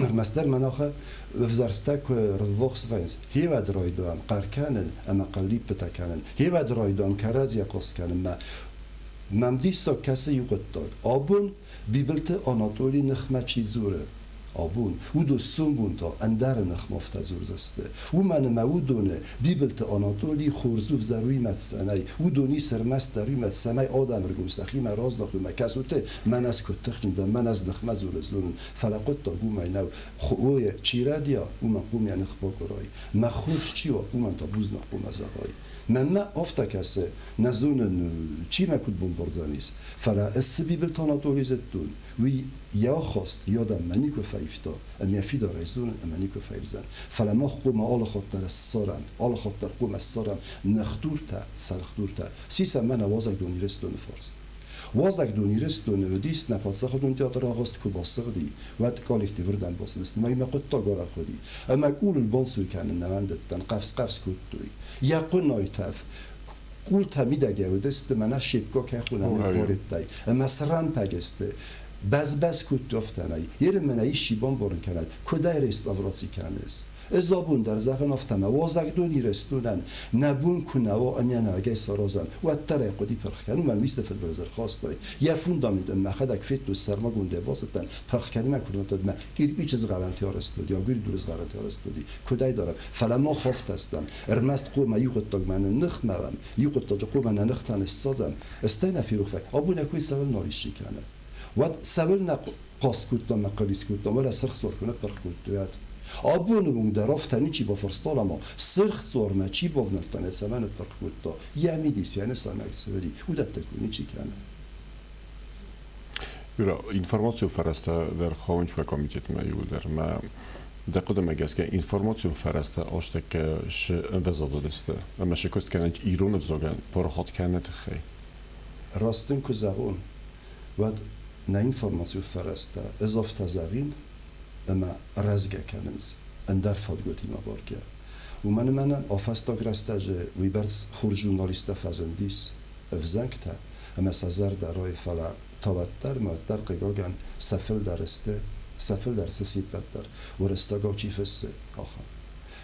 ӕрмӕстдӕр мӕнӕхы ӕвзӕрстӕ куы рыввахс вӕййынц, хевӕд райдайӕм хъӕр кӕнын ӕмӕ хъыллиппытӕ кӕнын, хевӕд райдайӕм кӕрӕдзийӕ хъаст кӕнынмӕ. Мӕм диссаг кӕсы иу хъуыддаг. Абон Бибылты Анатолий ныхмӕ чи дзуры, абон, уыдон сомбон та ӕндӕры ныхмӕ афтӕ дзурдзысты. Уымӕн ӕмӕ уыдоны Бибылты Анатолий хорз у взӕруимӕ цӕмӕй, уыдон ис ӕрмӕстдӕр уымӕ, цӕмӕй адӕмы ргом сӕхимӕ раздахой мӕ кӕсут, мӕнӕ ӕз куыд тыхджын дӕн, мӕнӕ ӕз ныхмӕ дзуры дзурын, фӕлӕ хъуыддаг уымӕй нӕу. Хуойы чи рӕдийа, уымӕн хъом йӕ ных бакъуырай. Мӕ хорз чи уа, уымӕн та бузныг хъуамӕ зӕгъай. Мӕнмӕ афтӕ кӕсы, нӕ зонын, чи мӕ куыд бамбардзӕнис, фӕлӕ ӕз цы Бибылты Анатолий зыдтон, уый йӕ ахаст йӕ адӕммӕ никуы фӕивта ӕмӕ йӕ фидарӕй зонын ӕмӕ никуы фӕивдзӕн. Фӕлӕ мах хъуамӕ алы хатт дӕр ссарӕм, алы хатт дӕр хъуамӕ ссарӕм ныхдуртӕ, цӕлхдуртӕ. Сисӕм мӕнӕ уазӕгдон Ирыстоны фарст. Уазӕгдон Ирыстоны уыдис, нӕ паддзахадон театр агъуыст куы басыгъди, уӕд коллективырдӕм бацыдысты ӕмӕ мӕ хъуыддаг арӕх уыди. Ӕмӕ къулыл банцой кӕнын нӕ уӕндыдтӕн, къӕфс-къӕфс кодтой. Йӕ хъуынайы тӕф къултӕ мидӕгӕй уыдысты, мӕнӕ щепка кӕй хонӕм ныбборидтай. Ӕмӕ срӕмпӕг сты. Бӕз-бӕз кодтой афтӕмӕй. Ерын мӕнӕ исчи бамбарын кӕнӕд, куыд ӕй реставраци кӕныс? Ӕз абон дӕр зӕгъын афтӕ, мӕ уазӕгдон Ирыстонӕн нӕ бон куы нӕ уа ӕмӕ нӕ агӕй саразӕм, уӕддӕр ӕй хъуыди пырх кӕнын, уымӕн исты фыдбылыз ӕрхастай. Йӕ фундамент ын мӕхӕдӕг федтон, сӕрмагондӕй бацыдтӕн, пырх кӕнынмӕ куы рнадтон мӕ кирпичы згъӕлӕнты арӕзт уыди, агуыридуры згъӕлӕнты арӕзт уыди, куыд ӕй дарӕм. Фӕлӕ мах афтӕ стӕм, ӕрмӕст хъуамӕ иу хъуыддагмӕ ныхмӕ уӕм, иу хъуыддаджы хъуамӕ нӕ ныхтӕ ныссадзӕм, стӕй нӕ ферох вӕййы, абон нӕ кой цӕуылнӕ исчи кӕны. Уӕд цӕуылнӕ хъаст кодтам ӕмӕ хъыллист кодтам, уӕлӕ сырх дзуар куы ныппырх кодтой, уӕд. Абоны онг дӕр афтӕ ничи бафарста, ӕмӕ сырх дзуармӕ чи бавнӕлдта ӕмӕ цӕмӕ ныппырх кодта, йӕ мидис, йӕ нысанӕг цы уыди, уыдӕттӕ куы ничи кӕны. Юра, информацион фӕрӕзтӕ дӕр хауынц уӕ комитетмӕ иуылдӕр. Мӕ дӕ хъуыдымӕ гӕсгӕ информацион фӕрӕзтӕ азтӕккӕ сы ӕмвӕзадыл сты ӕмӕ сӕ куыст кӕнынц ирон ӕвзагӕн парахат кӕныны тыххӕй? Раст дын куы зӕгъон, уӕд нӕ информацион фӕрӕзтӕ ӕз афтӕ зӕгъин, ӕмӕ рӕзгӕ кӕнынц ӕндӕр фадгуытимӕ баргӕ. Уымӕн ӕмӕ нӕм а фӕстаг рӕстӕджы уыйбӕрц хорз журналисттӕ фӕзындис, ӕвзӕнгтӕ, ӕмӕ сӕ зӕрдӕ райы, фӕлӕ та уӕддӕр ӕмӕ уӕддӕр, хъыгагӕн, сӕ фылдӕр сты, сӕ фылдӕр сты се ппӕт дӕр, уырыссагау чи фыссы, ахӕм.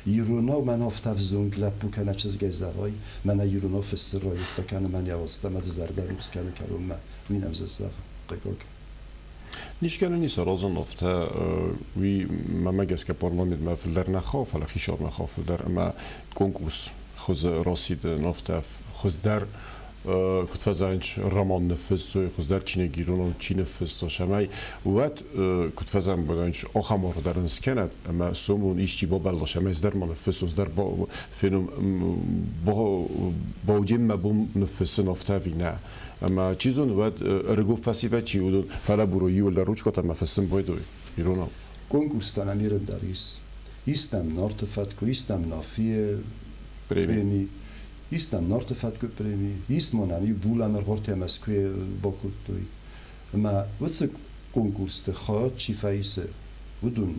Иронау мӕн афтӕ ӕвзонг лӕппу кӕнӕ чызгӕй зӕгъай, мӕнӕ иронау фыссы райдыдта кӕны мӕн йӕ уацтӕ ӕмӕ дзы зӕрдӕ рухс кӕны кӕронмӕ, уый нӕм дзы зӕгъы, хъыгаг. Нискӕнӕн ис аразын афтӕ, уый мӕмӕ гӕсгӕ парламентмӕ фылдӕр нӕ хауы, фӕлӕ хицауадмӕ хауы фылдӕр ӕмӕ конкурс хуызы расидын афтӕ хуыздӕр куыд фӕзӕгъынц, роман ныффыссой, хуыздӕр чиныг иронау чи ныффысса, цӕмӕй уӕд куыд фӕзӕгъынц, ахӕм аргъ дӕр ын скӕнӕд ӕмӕ сомбон исчи бабӕлла, цӕмӕй ӕз ма ныффыссон, ӕз дӕр фенон, бауджеммӕ бон ныффыссын афтӕ ӕви нӕ. Ӕмӕ чи зоны, уӕд ӕрыгон фӕсивӕд чи уыдон фӕлӕбурой иуылдӕр ручкӕтӕ ӕмӕ фыссын байдой иронау. Конкурстӕ нӕм ирын дӕр ис. Ис нӕм Нарты фӕткъуы, ис нӕм Нафийы преми. Ис нӕм Нарты фӕткъуы преми, ис ма нӕм иу булӕмӕргъуыртӕ Мӕскуыйы бакодтой. Ӕмӕ уыцы конкурсты хайад чи фӕисы, уыдон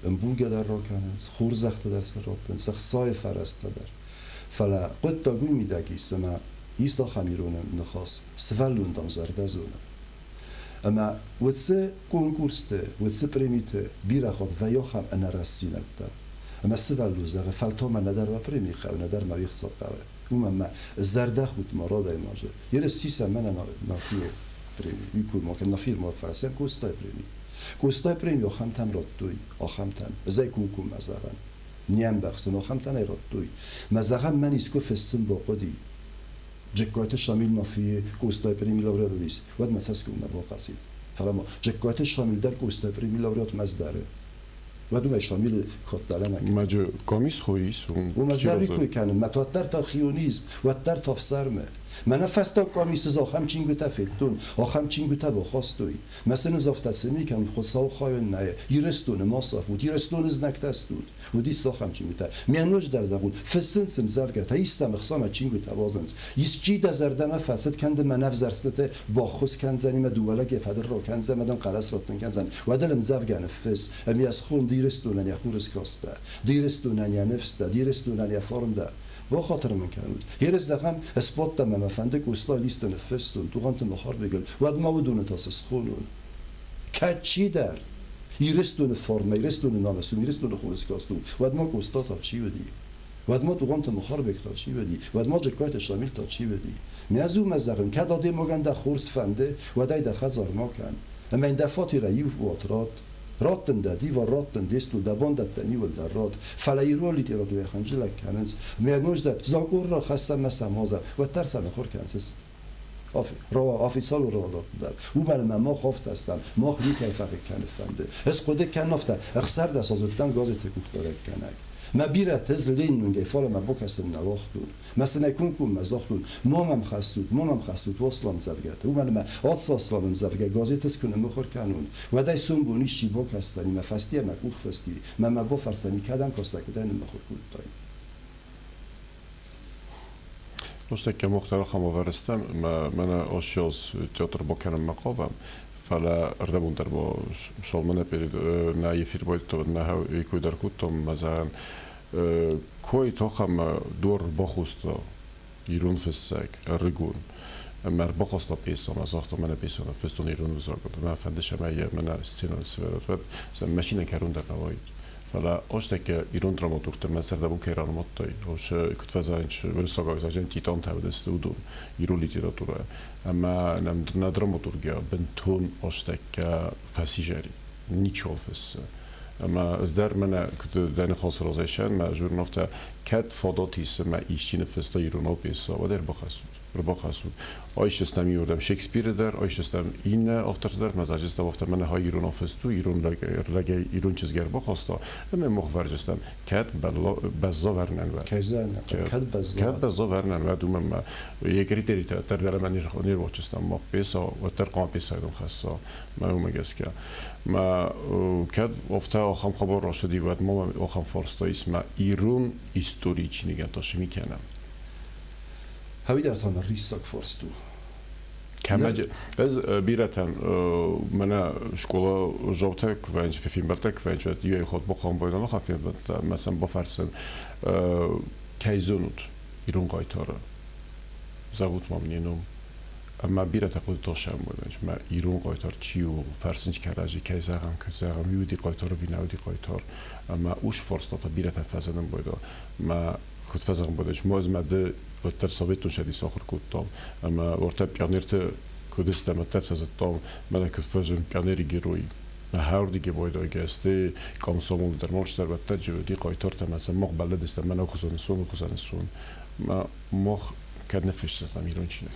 ӕмбулгӕ дӕр ракӕнынц, хорзӕхтӕ дӕр сын раттынц, ӕхцайы фӕрӕзтӕ дӕр. Фӕлӕ хъуыддаг уый мидӕг ис, ӕмӕ ис ахӕм ирон ныхас: сывӕллон, дам, зӕрдӕ зоны. Ӕмӕ уыцы конкурсты, уыцы премиты бирӕ хатт вӕййы ахӕм ӕнӕрастдзинӕдтӕ. Ӕмӕ сывӕллон зӕгъы, фӕлтау мӕ нӕдӕр уӕ преми хъӕуы, нӕдӕр мӕ уе хца хъӕуы. Уымӕн мӕ зӕрдӕхудт ма радӕймаджы. Ерыс сисӕм мӕнӕ Нафийы преми. Уый кой ма кӕн, Нафийы ма фӕрсӕм Къостайы преми. Къостайы преми ахӕмтӕм радтой, ахӕмтӕм. Ӕз ӕй комкоммӕ зӕгъӕм. Не мбӕхсын, ахӕмтӕн ӕй радтой. Мӕ зӕгъӕм, мӕн искуы фыссын бахъуыди. Джыккайты Шамил Нафийы Къостайы преми лауреат уыдис, уӕд мӕ цӕсгом нӕ бахъӕцид. Фӕлӕ ма Джыккайты Шамил дӕр Къостайы преми лауреат мӕздӕры. Уӕд уымӕй Шамилы кодта лӕмӕг. Маджы комис хоис? Уымӕ дӕр кой кӕнын, мӕ уӕддӕр та хионизм, уӕддӕр та ӕфсӕрмы. Мӕнӕ фӕстаг къамисы ахӕм чингуытӕ федтон, ахӕм чингуытӕ бахастой. Мӕ сын ӕз афтӕ цы ми кӕнын, Хуыцау хайон нӕй, Ирыстоны ма сафут, Ирыстоны знӕгтӕ стут. Уыдис ахӕм чингуытӕ. Ме нус дӕр зӕгъут, фыссынц ӕмдзӕвгӕтӕ, ис сӕм ӕхцамӕ чингуытӕ уадзынц. Исчи дӕ зӕрдӕмӕ фӕцыд, кӕнды мӕ нӕ взӕрстыты баххуыс кӕндзӕни, мӕ дыууӕ лӕг йӕ фӕдыл ракӕндзӕн, мӕ дын хъӕлӕс раттын кӕндзӕн. Уӕд ыл ӕмдзӕвгӕ ныффысс, ӕмӕ йӕ схон ды Ирыстонӕн йӕ хурыскаст дӕ, ды Ирыстонӕн йӕ ныфс дӕ, ды Ирыстонӕн йӕ фарн дӕ. Бахатыр мын кӕнут. Ерыс зӕгъӕм, сбадтӕн мӕ мӕ фӕнды Къостайы листы ныффыссон, Тугъанты Махарбегыл, уӕд ма уыдоны та цы схонон? Кӕд чидӕр Ирыстоны формӕ, Ирыстоны намыс у, Ирыстоны хурыскаст у, уӕд ма Къоста та чи уыди? Уӕд ма Тугъанты Махарбег та чи уыди? Уӕд ма Джыккайты Шамил та чи уыди? Мӕ зумӕ зӕгъын, кӕд адӕймагӕн дӕ хорз фӕнды, уӕд ӕй дӕ хӕдзар ма кӕн. Ӕмӕ йын дӕ фатирӕ иу уат ратт. Ратт ын дӕ диван, ратт ын де стъол, дӕ бандӕттӕн иууылдӕр ратт. Фӕлӕ ирон литературӕйы хынджылӕг кӕнынц. Мӕ ноджыдӕр закъон рахӕссӕм мӕ сӕ мадзал, уӕддӕр сӕ мыхуыр кӕнынц. Официалон рауагъдад дӕр. Уымӕн ӕмӕ мах афтӕ стӕм, мах никӕй фӕхъыг кӕны фӕнды. Ӕз хъуыды кӕнын афтӕ, 16 азы уыдтӕн газеты къухдарӕггӕнӕг. Мӕ бирӕтӕ ӕз Ленин уынгӕй фалӕмӕ бакӕсын нӕ уагътон. Мӕ сын ӕй комкоммӕ загътон, ма мӕм хӕссут, ма мӕм хӕссут Васлам ӕмдзӕвгӕтӕ. Уымӕн ӕмӕ ацы Васлам ӕмдзӕвгӕ газеты куы ныммыхуыр кӕнон, уӕд ӕй сомбон исчи бакӕсдзӕни, мӕ фӕстийӕ мӕ къух фӕсти, мӕ мӕ бафӕрсдзӕни, кӕдӕм кастӕ, куыдӕй ныммыхуыр кодтай. Ныртӕккӕ мах дӕр ахӕм уавӕры стӕм, ӕмӕ мӕнӕ ӕссӕдз театр бакӕнынмӕ хъавӕм, фӕлӕ ӕрдӕбон дӕр ма Салманӕ перед нӕ эфир байдыдта, нӕ кой дӕр кодтам, ӕмӕ зӕгъӕн, кой тохӕм дуар бахоста ирон фыссӕг, ӕрыгон. Ӕмӕ ӕрбахаста пьесӕ, ӕмӕ загъта, мӕнӕ пьесӕ ныффыстон ирон ӕвзагыл, ӕмӕ фӕнды цӕмӕй йӕ мӕнӕ сценӕйыл сӕвӕрат, уӕд машинӕ кӕрон дӕр нӕ уаид. Фӕлӕ ӕстӕккӕ ирон драматургтӕ мӕ зӕрдӕбын кӕй ранымадтой, уыцы куыд фӕзӕгъынц уырыссаг ӕвзаджы титантӕ уыдысты уыдон ирон литературӕйы. Ӕмӕ нӕм нӕ драматургия бынтон ӕстӕккӕ фӕсизӕри, ничиуал фыссы. Ӕмӕ ӕз дӕр мӕнӕ куыд дӕ ныхасы разӕй мӕ журналтӕ кӕд фадат ис ӕмӕ исчи ныффыста иронау пьесӕ, уӕд ӕрбахӕссут. Ӕрбахӕссут. Айсыстӕм иуырдӕм Шекспиры дӕр, айсыстӕм иннӕ авторты дӕр, мӕ зачыстӕм афтӕ мӕнӕ хай иронау фыст у, ирон лӕгӕй ирон чызг ӕрбахаста, ӕмӕ мах вӕрджыстӕм, кӕд бӕзза вӕрнӕн уӕд. Кӕд бӕзза? Кӕд бӕзза вӕрнӕн уӕд, уымӕн мӕ йӕ критеритӕ дӕр дӕр ӕмӕ не рвачыстӕм мах пьеса, уӕддӕр хъуамӕ пьесӕйы хӕсса, мӕ уымӕ гӕсгӕ. Мӕ кӕд афтӕ ахӕм хабар рацыди, уӕд ма ахӕм фарста ис, мӕ ирон историйы чиныгӕн та цы ми кӕнӕм? Хӕуидӕр та ныр риссаг фарст у. Кӕмӕ ӕз бирӕтӕн мӕнӕ скъола жовтӕ квӕнч фембӕлдтӕ квӕнч иуӕй хатт бахъамбойнон ахӕм фембӕлдтӕ мӕ сӕм бафӕрсын кӕй зонут ирон хъайтары зӕгъут ма мын йӕ ном ӕмӕ бирӕтӕ хъуыдытыл сӕмбӕлынц мӕ ирон хъайтар чи у фӕрсынц кӕрӕдзи кӕй зӕгъӕм куыд зӕгъӕм уый уыди хъайтар ӕви нӕ уыди хъайтар ӕмӕ уыцы фарстатӕ бирӕтӕ фӕзынын байдыдта мӕ куыд фӕзӕгъын байдыдта ма ӕз мӕ ды уӕддӕр советон цӕдисы ахуыр кодтам ӕмӕ уӕртӕ пионерты куыд стӕм уӕддӕр сӕ зыдтам мӕнӕ куыд фӕзын пионеры герой мӕ хӕрдиги байдайгӕ сты комсомол дӕр молчдӕр уӕддӕр уыди хъайтартӕ мӕ сӕ мах бӕллыдыстӕм мӕнӕ хуызӕн сон хуызӕн сон мӕ мах кӕд ныффысдзыстӕм ирон чиныг?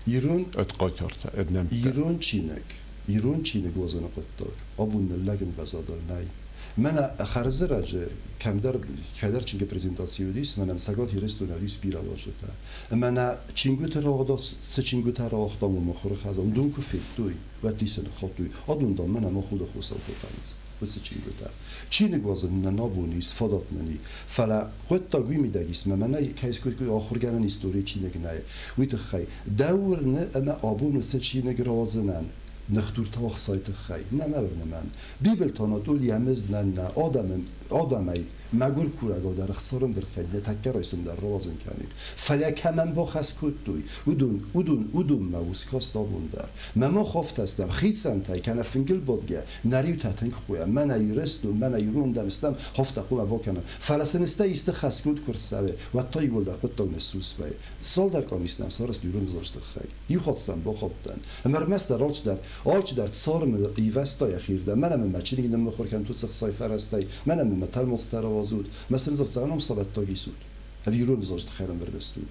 Ирон ӕд хъайтартӕ, ӕд нӕмттӕ. Ирон чиныг, ирон чиныг уадзыны хъуыддаг абон ныллӕг ӕмвӕзадыл нӕй. Мӕнӕ хӕрзӕрӕджы кӕмдӕр кӕйдӕр чингы презентаци уыдис, мӕнӕ Цӕгат Ирыстоны уыдис бирӕ уазджытӕ. Ӕмӕ нӕ чингуыты рауагъдад цы чингуытӕ рауагътам, уымӕ хуры хӕдзар, уыдон куы федтой, уӕд дисы ныххаудтой. Адон, дам, мӕнӕ мах уды хосау куы кӕнынц. Уыцы чингуытӕ. Чиныг уадзын нӕ абон ис, фадат нын и. Фӕлӕ хъуыддаг уый мидӕг ис, мӕ мӕнӕ кӕй ахуыргӕнӕн историйы чиныг нӕй, уый тыххӕй. Дӕ уырны ӕмӕ абон уыцы чиныг рауадзынӕн ныхдуртӕ ӕхцайы тыххӕй? Нӕ мӕ уырны мӕн. Бибылтон атъул йӕ мызд нӕ нӕ адӕмы адӕмӕй мӕгуыр курӕгау дӕр ӕхца рӕмбырд кӕнид, нӕ тӕккӕ райсом дӕр рауадзын кӕнид. Фӕлӕ кӕмӕн бахӕс кодтой, уыдон, уыдон, уыдонмӕ ус каст абон дӕр. Мӕ мах афтӕ стӕм, хицӕнтӕй кӕнӕ фынгыл бадгӕ, нӕ риутӕ тынг хойӕм, мӕнӕ Ирыстон, мӕнӕ ирон дӕм стӕм, афтӕ хъуамӕ бакӕнӕм. Фӕлӕ сын стӕй исты хӕсгонд куы рцӕуы, уӕд та иууылдӕр хъуыддаг ныссус вӕййы. Цалдӕр къамис нӕм сарӕзт ирон ӕвзаджы тыххӕй. Иу хатт сӕм бахаудтӕн. Ӕмӕ ӕрмӕстдӕр алчидӕр, алчидӕр цармы ивӕзта йӕхирдӕм. Мӕнӕ мын мӕ чиныг ныммыхуыр кӕнут уыцы хцайы фӕрӕзтӕй, мӕнӕ мын мӕ тӕлмацтӕ рауадзут, мӕ сын дзырддзӕгъӕн сӕвӕттаг исут. Ӕви ирон ӕвзаджы тыххӕй ӕрӕмбырд стут?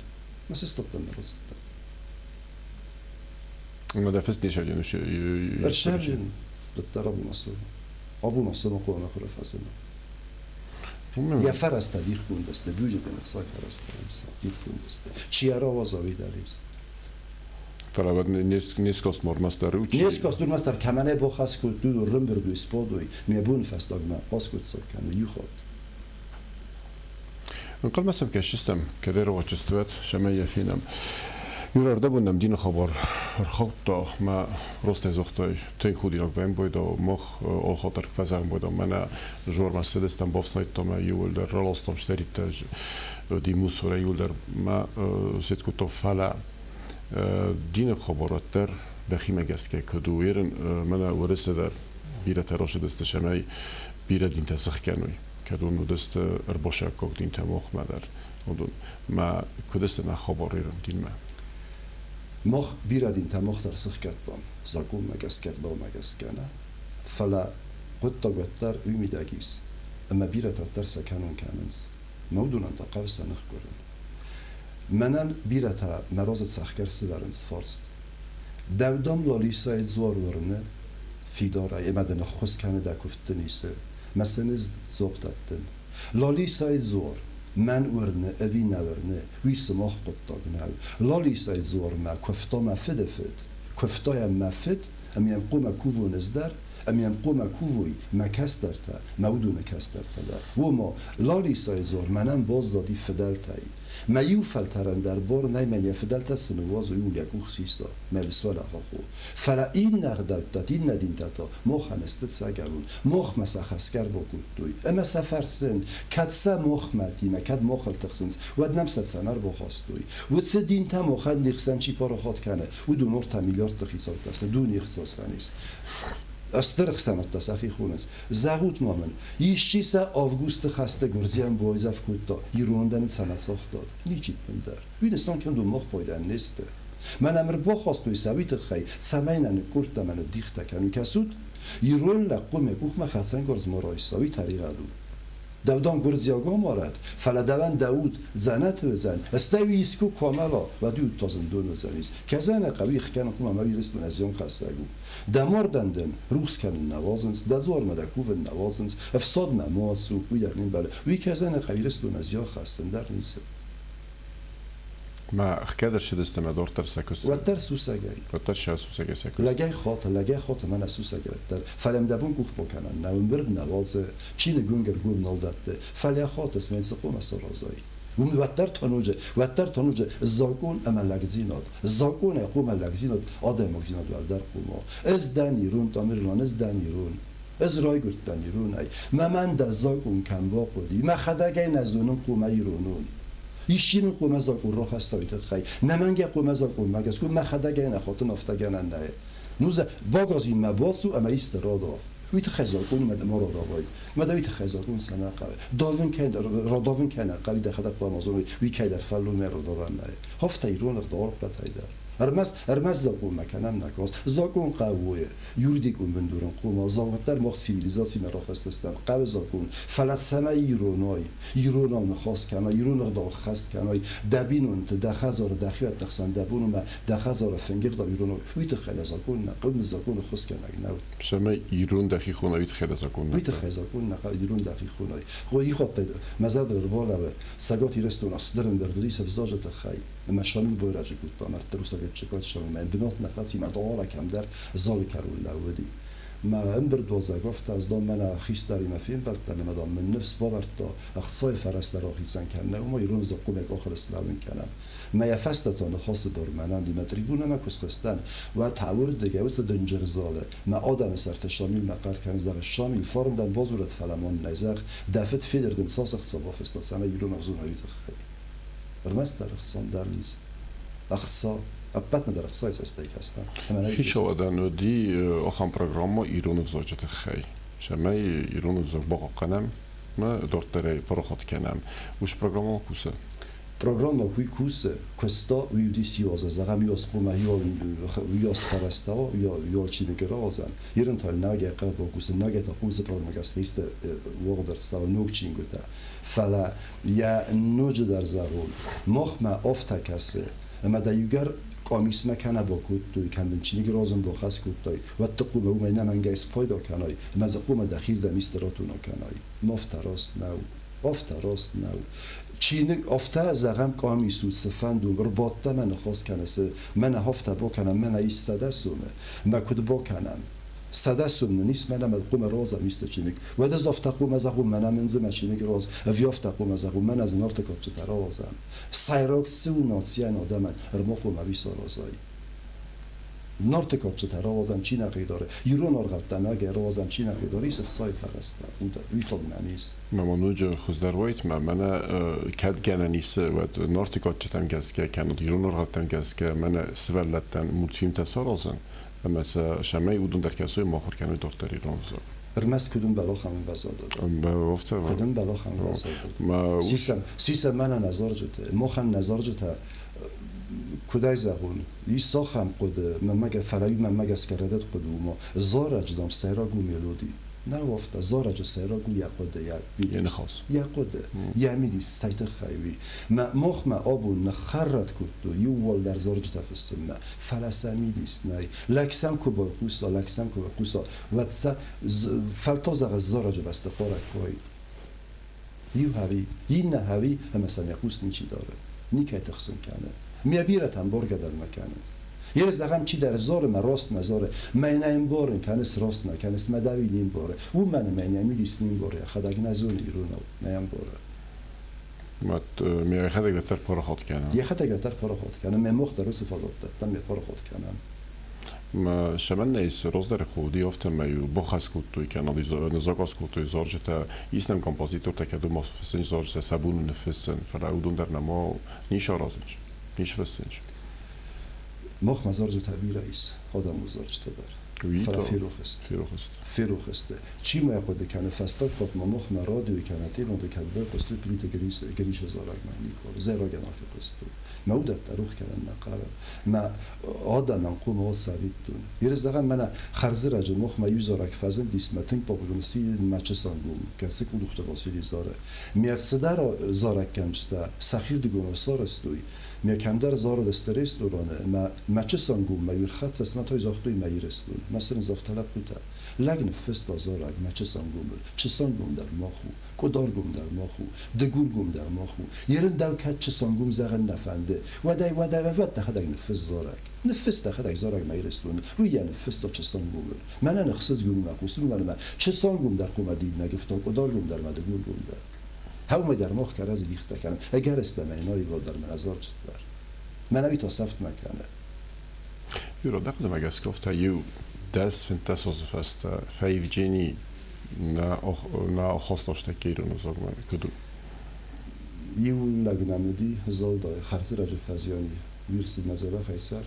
Мӕ сыстадтӕн мӕ разыдтӕн. Ӕмӕ дӕ фыст не сӕвджын Ӕрсӕвджын, дӕддӕр абон ацӕуы. Абон ацӕуы хъуамӕ хуры фӕзына. Йӕ фӕрӕзтӕ дихгонд сты, бюджетон ӕхцайы фӕрӕзтӕ дихгонд сты. Чи йӕ рауадза, уый дӕр ис. Фӕлӕ уӕд не скаст ӕрмӕстдӕр у? Не скаст ӕрмӕстдӕр кӕмӕн ӕй бахӕс кодтой, рымбырд сбадой, мӕ бон фӕстагмӕ аскъуыддзаг кӕны иу хатт. Ӕнхъӕлмӕ сӕм кӕсдзыстӕм, кӕд ӕрвадчыстуӕт, цӕмӕй йӕ фенӕм. Иу ӕрдӕбон нӕм дины хабар ӕрхаудта, мӕ ростӕй загътай, тынг худинаг вӕмбойда, мах алхатт фӕзӕгъбойда, мӕнӕ жормӕ цыдыстӕм, бафснайдтам ӕй иууылдӕр, раластам цыдӕриддӕр ди мусорӕй иууылдӕр мӕ сет кодтам, фӕлӕ дины хабар уӕддӕр дӕхимӕ гӕсгӕ куыд у, ерын мӕнӕ Уӕрӕсе дӕр бирӕтӕ рацыдысты, цӕмӕй бирӕ динтӕ сыхгӕной, кӕд уын уыдысты ӕрбасӕггаг динтӕ махмӕ дӕр, уыдон. Мӕ куыд сты нӕ хабар ирон динмӕ? Мах бирӕ динтӕ мах дӕр сыхгӕдтам, законмӕ гӕсгӕ, ӕгъдаумӕ гӕсгӕ нӕ, фӕлӕ хъуыддаг уӕддӕр уый мидӕг ис, ӕмӕ бирӕтӕ уӕддӕр сӕ кӕнон кӕнынц. Мӕ уыдонӕн та хъӕуы сӕ ныхгуырын. Мӕнӕн бирӕтӕ мӕ разы цӕхгӕр сывӕрынц фарст. Дӕу дам Лалисайы дзуар уырны фидарӕй ӕмӕ дын ӕххуыс кӕны дӕ куывдты ницы, мӕ сын ӕз дзуапп дӕттын. Лалисайы дзуар мӕн уырны ӕви нӕ уырны, уый сымах хъуыддаг нӕу. Лалисайы дзуармӕ куывта мӕ фыды фыд, куывта йӕм мӕ фыд, ӕмӕ йӕм хъуамӕ кувон ӕз дӕр, ӕмӕ йӕм хъуамӕ кувой мӕ кӕстӕртӕ, мӕ уыдоны кӕстӕртӕ дӕр. Уома, Лалисайы дзуар мӕнӕн баззади фыдӕлтӕй. Мӕ иу фӕлтӕрӕн дӕр бор нӕй мӕн йӕ фыдӕлтӕ цы ныууадзой, ууыл йӕ къух сиса, мӕ лысуӕлӕхохо. Фӕлӕ иннӕ ӕгъдӕуттӕ, иннӕ динтӕ та махӕн сты цӕгӕлон, махмӕ сӕ хӕсгӕ ӕрбакодтой. Ӕмӕ сӕ фӕрсын, кӕд сӕ махмӕтимӕ, кӕд махыл тыхсынц, уӕд нӕм сӕ цӕмӕ ӕрбахастой? Уыцы динтӕ махӕн не хсӕн чи парахат кӕны, уыдон ӕртӕ миллиардты хицӕуттӕ сты, дуне хца сӕм ис. Стыр ӕхсӕнадтӕ сӕхи хонынц. Зӕгъут-ма мын, исчи сӕ августы хӕсты гуырдзиан байзӕф кодта, ирон адӕмы цӕмӕ цагътат? Ничи ӕппындӕр. Уый нысан кӕндон мах пайдайӕн не сты. Мӕн ӕм ӕрбахастой сӕ уый тыххӕй, цӕмӕй нӕ ныккъуырдта ӕмӕ ныддихтӕ кӕной. Кӕсут, ирон лӕппу мӕ къухмӕ хӕцӕнгарз ма райса, уый тӕригъӕд у. Дӕу дам гуырдзиаг амарӕд, фӕлӕ дӕуӕн дӕ уд дзӕнӕты уыдзӕн, стӕй уый искуы куы амӕла, уӕд уый уд та зындон уыдзӕнис. Кӕсӕны хъӕуы их кӕнын хъуамӕ мӕ Ирыстон ӕзионхӕссӕг у. Дӕ мардӕн дын рухс кӕнын нӕ уадзынц, дӕ дзуармӕ дӕ кувын нӕ уадзынц, ӕфсадмӕ ма ацу, уый дӕр не мбӕлы. Уый кӕсӕны хъӕуы Ирыстон ӕзианхӕссын дӕр ницы. Мӕ хгӕд ӕрцыдысты мӕ дарддӕр сӕ куыст. Уӕддӕр сусӕгӕй. Уӕддӕр сӕ сусӕгӕй сӕ куыст. Лӕгӕй хаты, лӕгӕй хаты мӕнӕ сусӕгӕй уӕддӕр. Фӕлӕ дӕ бон къух бакӕнӕн нӕу, ӕмбырд нӕ уадзы, чиныг уынгӕргом нал дӕтты, фӕлӕ хатыс, мӕн цы хъуамӕ саразай? Уым уӕддӕр та ноджы, уӕддӕр та ноджы закъон ӕмӕ лӕгдзинад. Закъонӕй хъуамӕ лӕгдзинад, адӕймагдзинад уӕлдӕр хъуамӕ. Ӕз дӕн ирон, Тамерлан, ӕз дӕн ирон. Ӕз райгуырдтӕн иронӕй. Мӕ мӕн дӕ закъон кӕм бахъуыди? Мӕхӕдӕг ӕй нӕ зонын хъуамӕ иронон. Исчи мын хъуамӕ закъон рахаста уый тыххӕй. Нӕмӕнгӕ хъуамӕ закъонмӕ гӕсгӕ мӕхӕдӕг ӕй нӕ хатын афтӕгӕнӕн нӕй. Ну, багазин мӕ бацу ӕмӕ исты радав. Уый тыххӕй закъонмӕ ма радавай. Мӕ дӕ уый тыххӕй закъон цӕмӕ хъӕуы? Давын кӕй радавын кӕй нӕ хъӕуы, дӕхӕдӕг хъуамӕ зоной, уый кӕйдӕр фӕллоймӕ радавӕн нӕй. Афтӕ ирон ӕгъдау ӕппӕтӕй дӕр. Ӕрмӕст, ӕрмӕст закъонмӕ кӕнӕм нӕ каст. Закъон хъӕуы юридикон бындурон хъуамӕ уӕддӕр мах цивилизацимӕ рахызтыстӕм, хъӕуы закъон, фӕлӕ цӕмӕй иронай, иронау ныхас кӕнай, ирон ӕгъдау ӕххӕст кӕнай, дӕ бинонты, дӕ хӕдзары, дӕ хиуӕтты хсӕн дӕ бон ӕмӕ дӕ хӕдзары фынгы ӕгъдау иронау, уый тыххӕй дӕ закъон нӕ хъӕуы, нӕ закъон ӕххуысгӕнӕг нӕу. Цӕмӕй ирон дӕхи хонай, уый тыххӕй дӕ закъон нӕ Уый тыххӕй закъон нӕ хъӕуы, ирон дӕхи хонай. Гъо, ихуӕттӕй мӕ зӕрдыл ӕрбалӕууы, Цӕгат Ирыстоны цыдӕр ӕндӕр уыди се взаджы тыххӕй. Ӕмӕ Шамил байрӕджы кодта, мӕрдты русагӕй Чыкаты Шамилмӕ бынат нӕ фӕци, мӕ дӕлӕ кӕмдӕр залы кӕрон лӕууыди. Мӕ ӕмбырдуадзӕг афтӕ, ӕз дам мӕнӕ хистӕримӕ фембӕлдтӕн ӕмӕ дам мын ныфс бавӕрдта, ӕхцайы фӕрӕзтӕ рахицӕн кӕнын, уымӕ ирон ӕвзаг хъуамӕ къахыл слӕууын кӕнӕм. Мӕ йӕ фӕстӕ та ныхасы бар мӕнӕн ди, мӕ трибунӕмӕ куы схызтӕн, уӕд уырдыгӕй уыцы дынджыр залы мӕ адӕмы сӕрты Шамилмӕ хъӕр кӕны, зӕгъы, Шамил, фарн дӕм бадзурӕд, фӕлӕ ма нын ӕй зӕгъ, дӕ фыд Федыр дын цас ӕхца бафыста, цӕмӕй ирон ӕвзон уый тыххӕй. Ӕрмӕстдӕр ӕхцон дӕр низ. Ӕхца, ӕппӕтмӕ дӕр ӕхцайы цӕстӕй кӕса. Хицауадӕн уыди ахӕм программӕ ирон ӕвзаджы тыххӕй, цӕмӕй ирон ӕвзаг бахъахъхъӕнӕм ӕмӕ дарддӕр ӕй парахат кӕнӕм. Уыцы программӕ кусы? Программӕ уый кусы, куыста, уый уыдис иу азы, зӕгъӕм, иу аз хъуамӕ иу аз фӕрӕзта, иу чиныгы рауадзӕн. Ирон та нагӕ хъӕбул кусы, нагӕ та хъусы программӕ гӕсгӕ исты уагъд ӕрцӕуы ног чингуытӕ. Фӕлӕ йӕ ноджыдӕр зӕгъон, махмӕ афтӕ кӕсы, ӕмӕ дӕ иугӕр къамисмӕ кӕнӕ бакодтой, кӕнӕ дын чиныг разын бахӕс кодтой, уӕд ды хъуамӕ уымӕй нӕмӕнгӕй спайда кӕнай ӕмӕ дзы хъуамӕ дӕхирдӕм исты ратона кӕнай. Афтӕ раст нӕу. Афтӕ раст нӕу. Чиныг афтӕ зӕгъӕм къамис у, цы фӕнд у, ӕрбадт ӕмӕ ныхас кӕны, цы мӕнӕ афтӕ бакӕнӕм, мӕнӕ ис 100 сомы, мӕ куыд бакӕнӕм? 100 сом нын ис, мӕнӕ мӕ хъуамӕ разӕм исты чиныг. Уӕд ӕз афтӕ хъуамӕ зӕгъон, мӕнӕ мын дзы мӕ чиныг раз, ӕви афтӕ хъуамӕ зӕгъон, мӕнӕ дзы нарты кадджытӕ рауадзӕм. Сӕйраг цы у нацийӕн адӕмӕн, ӕрмӕ хъуамӕ уый саразай. Нарты кадджытӕ рауадзӕм чи нӕ хъыгдары, ирон аргъӕуттӕ нагӕй рауадзӕм чи нӕ хъыгдары, ис ӕхцайы фӕрӕзтӕ, уый фаг нӕм ис. Мӕ ма ноджы хуыздӕр уаид, мӕ мӕнӕ кӕд гӕнӕн ис, уӕд Нарты кадджытӕм гӕсгӕ, кӕнӕ ирон аргъӕуттӕм гӕсгӕ мӕнӕ сывӕллӕттӕн мультфильмтӕ саразын, ӕмӕ сӕ цӕмӕй уыдон дӕр кӕсой, ма ахуыр кӕной дарддӕр ирон ӕвзаг. Ӕрмӕст куыд ӕмбӕлы ахӕм ӕмвӕзадыл? Афтӕ. Куыд ӕмбӕлы ахӕм ӕмвӕзадыл? Сисӕм мӕнӕ нӕ зарджыты, махӕн нӕ зарджытӕ куыдӕй зӕгъон, ис ахӕм хъуыды, мӕнмӕ фӕлӕ уый мӕнмӕ гӕсгӕ рӕдыд хъуыды у, ма зарӕджы, дам, сӕйраг у мелоди. Нӕу афтӕ, зарӕджы сӕйраг у йӕ хъуыды, йӕ Йӕ ныхас. Йӕ хъуыды, йӕ мидис цӕй тыххӕй уый. Мӕ махмӕ абон ныххӕррӕтт кодтой иууылдӕр зарджытӕ фыссынмӕ, фӕлӕ сӕ мидис нӕй. Лӕг сӕм куы байхъуса, лӕг сӕм куы байхъуса, уӕд сӕ фӕлтау зӕгъы зарӕджы бӕсты хъарӕг куы Иу хӕри, иннӕ хӕри ӕмӕ сӕм йӕ хъус ничи дары, никӕй тыхсын кӕны. Ме бирӕтӕ ӕмбаргӕ дӕр нӕ кӕнынц. Йе зӕгъӕм, чидӕр зары мӕ раст нӕ зары, мӕнӕ ӕмбарын кӕныс раст нӕ кӕныс, мӕ дӕуи не мбары. Уымӕн ӕмӕ йын йӕ мидис не мбары, йӕхӕдӕг нӕ зоны иронау, нӕ ӕмбары. Ме йӕхӕдӕг дӕр парахат кӕны. Йӕхӕдӕг дӕр парахат кӕны, мӕ мох дӕр уыцы фадат дӕттӕм, ме парахат кӕнӕм. Цӕмӕннӕ ис раздӕры хъуыди, афтӕмӕй бахӕс кодтой кӕнӕ заказ кодтой зарджытӕ, ис нӕм композитортӕ, кӕд уымӕ фыссынц зарджытӕ, сӕ бон ныффыссын, фӕлӕ уыдон дӕр нӕма не саразынц, не сфыссынц. Махмӕ зарджытӕ бирӕ ис, адӕмон зарджытӕ дӕр. Фӕлӕ ферох сты. Ферох сты. Ферох сты. Чи ма хъуыды кӕны, фӕстаг хатт ма махмӕ радиойы кӕнӕ телеоны кӕд байхъуыстой Плиты Грисы зарӕгмӕ никуы. Зарӕгӕн афехъуыстой. Мӕ уыдӕттӕ рох кӕнын нӕ хъӕуы. Мӕ адӕмӕн хъуамӕ уа цӕвиттон. Иры зӕгъӕм, мӕнӕ хӕрзрӕджы махмӕ иу зарӕг фӕзындис, мӕ тынг популярон сси мӕ чысангом, кӕцы Къудухты Васили зары. Ме цыдӕр зарӕггӕнджытӕ сӕхирдыгонау сарӕзтой, ме кӕмдӕр зарыдысты рестораны, мӕ мӕ чысангоммӕ иу ӕрхӕццӕ сты, мӕ той загътой мӕ Ирыстон, мӕ сын загъта лӕппутӕ. Лӕг ныффыста зарӕг мӕ чысангомыл, чысангом дӕр мах у. Къуыдаргом дӕр мах у, Дыгургом дӕр мах у. Ерын дӕу кӕд чысангом зӕгъын нӕ фӕнды, уӕд ӕй уӕдӕ уӕд дӕхӕдӕг ныффысс зарӕг. Ныффысс дӕхӕдӕг зарӕг мӕ Ирыстоны, уый йӕ ныффыста чысангомыл. Мӕнӕн ӕхсызгон у мӕ хъусын, уымӕн ӕмӕ чысангом дӕр хъуамӕ дидинӕг ӕфта, къуыдаргом дӕр мӕ дыгургом дӕр. Хӕумӕ дӕр мах кӕрӕдзи дихтӕ кӕнӕм, ӕгӕрыстӕмӕй наивад дӕр мӕнӕ зарджыты дӕр. Мӕнӕ уый та сӕфтмӕ кӕны. Юра, дӕ хъуыдымӕ гӕсгӕ афтӕ иу 10-15 азы фӕстӕ фӕивджени нӕ ахастастӕ ирон ӕвзагмӕ куыд у? Иу лӕг нӕм уыди Зӕлдайы, хӕрзрӕджы фӕзиани, уирцыд дзӕбӕхӕй сӕр,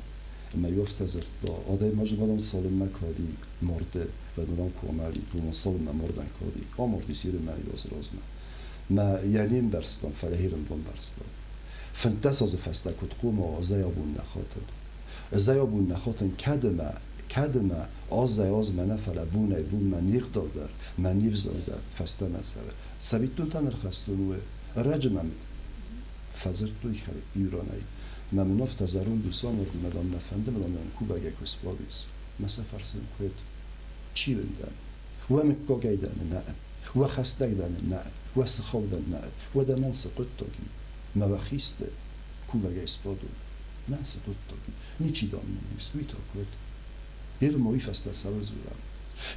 ӕмӕ иу афтӕ дзырдта, адӕймаджы мадам цалынмӕ кади марды, уӕд мадам куы амӕлид, уымӕн цалынмӕ мардӕн кади, амардис Иры мӕйы азы размӕ. Мӕ йӕ не мбӕрстам, фӕлӕ Ирын бамбӕрстам. 15 азы фӕстӕ куыд хъуамӕ уа зӕйабон нӕ хатын? Зӕйабон нӕ хатын кӕд ӕмӕ, кӕд ӕмӕ азӕй-азмӕ нӕ, фӕлӕ бонӕй-бонмӕ не гъдау дӕр, мӕ не взаг дӕр фӕстӕмӕ цӕуы. Цӕвиттонтӕ ӕрхастон уый. Ӕрӕджы мӕм фӕдзырдтой иуранӕй. Мӕ мын афтӕ зӕронд ус амарди, мӕ дам нӕ фӕнды, мӕ дам нӕм кувӕгӕй куы сбадис. Мӕ сӕ фӕрсын куыд? Чи уын дӕн? Уӕ мыггагӕй дӕн нӕ, уӕ хӕстӕг дӕн нӕ, уӕ сыхаг дӕн нӕ, уӕдӕ мӕн цы хъуыддаг и? Мӕ уӕ хисты кувӕгӕй сбадон. Мӕн цы хъуыддаг и? Ничи дам мын ис, уый та куыд? Ирмӕ уый фӕстӕ цӕуыл дзурӕм?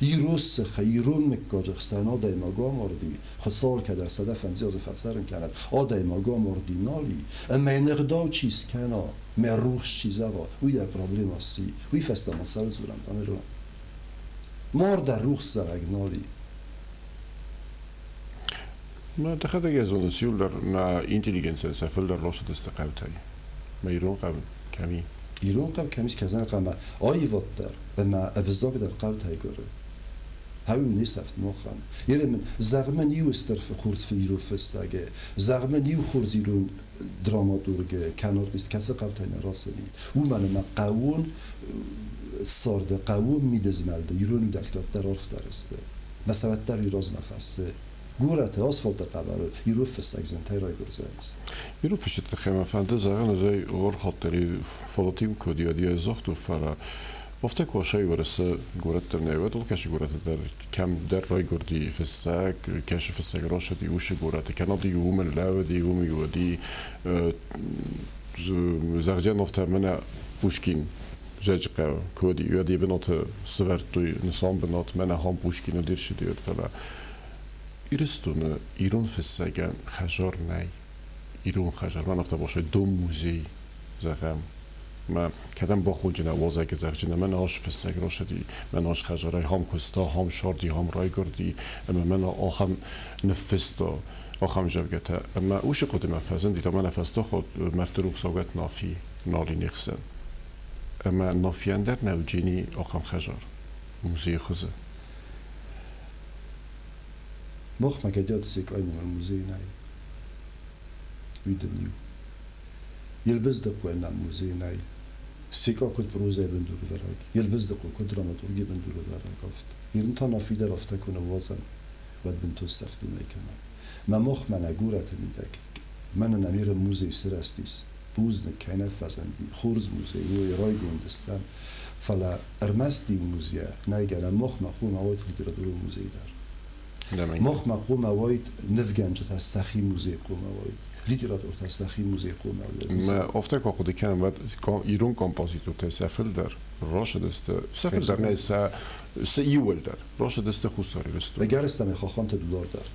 Ирон сыхы, ирон мыггаджы хсӕн адӕймаг амарди, Хуыцау кӕдӕр 105 азы фӕцӕрын кӕнӕд, адӕймаг амарди нал и, ӕмӕ йын ӕгъдау чи скӕна, мӕ рухс чи зӕгъа, уый дӕр проблемӕ сси. Уый фӕстӕ ма цӕуыл дзурӕм, Тамерлан? Мардӕр рухс зӕгъӕг нал и. Мӕ дӕхӕдӕг ӕй зоныс, иуылдӕр нӕ интеллигенцийӕн сӕ фылдӕр росыдысты хъӕутӕй. Мӕ ирон хъӕу кӕм и? Ирон хъӕу кӕм ис, кӕдзӕн хъӕмӕ аивад дӕр ӕмӕ ӕвзаг дӕр хъӕутӕй гуыры. Хъӕуы не сӕфт махӕн. Ере мын, зӕгъ мын иу стыр хорз ирон фыссӕг, зӕгъ мын иу хорз ирон драматург кӕнӕ артист кӕцы хъӕутӕй нӕ рацыди. Уымӕн ӕмӕ хъӕууон царды, хъӕууон мидызмӕлды ирон уидӕгтӕ уӕддӕр арфдӕр сты. Мӕ сӕ уӕддӕр уый размӕ хӕссы. Горӕты асфальты хъӕбӕры ирон фыссӕг зынтӕй райгуырдзӕнис. Ирон фысджыты тыххӕй мӕ фӕнды зӕгъын, ӕз ӕй ӕрхатдӕр фӕлӕ-иу куыд йӕ загътон, фӕлӕ афтӕ куы асайы Уӕрӕсе горӕттӕ нӕ, уӕд алкӕцы горӕты дӕр кӕмдӕр райгуырди фыссӕг, кӕсы фыссӕг рацыди уыцы горӕты, кӕнӕ уымӕн лӕууыди, уым уыди, зӕгъдзӕн афтӕ мӕнӕ Пушкин Зӕджыхъӕуы куы уыди, уӕд йӕ бынаты сӕвӕрдтой нысан бынат, мӕнӕ ахӕм Пушкин уыди ӕрцыди, уӕд фӕлӕ Ирыстоны ирон фыссӕгӕн хӕзар нӕй. Ирон хӕзар, мӕн афтӕ босой дом музей, зӕгъӕм. Мӕ кӕдӕм бахонджынӕ уазӕги зӕгъджынӕ, мӕн ас фыссӕг рацыди, мӕн ас хӕзарӕй хам куыста, хам сарди, хам райгуырди, ӕмӕ мӕн ахӕм ныффыста, ахӕм зӕгъгӕтӕ. Ӕмӕ уыцы хъуыдымӕ фӕзынди, та мӕнӕ фӕстӕхуд мӕрдты рухсагӕт Нафи нал и не хсӕн. Ӕмӕ Нафийӕн дӕр нӕ уыджени ахӕм хӕзар музейы хуызы. Махмӕ Гӕдиаты Секъайы номыл музей нӕй. Уый дын иу. Елбыздыхъойӕн нӕм музей нӕй. Секъа куыд прозӕйы бындурӕвӕрӕг, Елбыздыхъо куыд драматургийы бындурӕвӕрӕг, афтӕ. Ирын та нӕ фидар афтӕ куы ныууадзӕм, уӕд бынтон сӕфт уымӕй кӕнӕм. Мӕ махмӕ нӕ горӕты мидӕг мӕнӕн Амиры музей сырӕзтис. Бузныг, кӕй нӕ фӕзынди. Хорз музей, уый райгонд стӕм. Фӕлӕ ӕрмӕст иу музейӕ нӕй гӕнӕн махмӕ хъуамӕ уайд литературон музей дӕр. Махмӕ хъуамӕ уайд нывгӕнджытӕ сӕхи музей хъуамӕ уайд, литературтӕ сӕхи музей хъуамӕ уайд. Мӕ афтӕ куы хъуыды кӕнӕм, уӕд ирон композитортӕ сӕ фылдӕр рацыдысты, сӕ фылдӕр нӕ, сӕ иуылдӕр рацыдысты Хуссар Ирыстоны. Ӕгӕрыстӕмӕй Хаханты Дудар дӕр.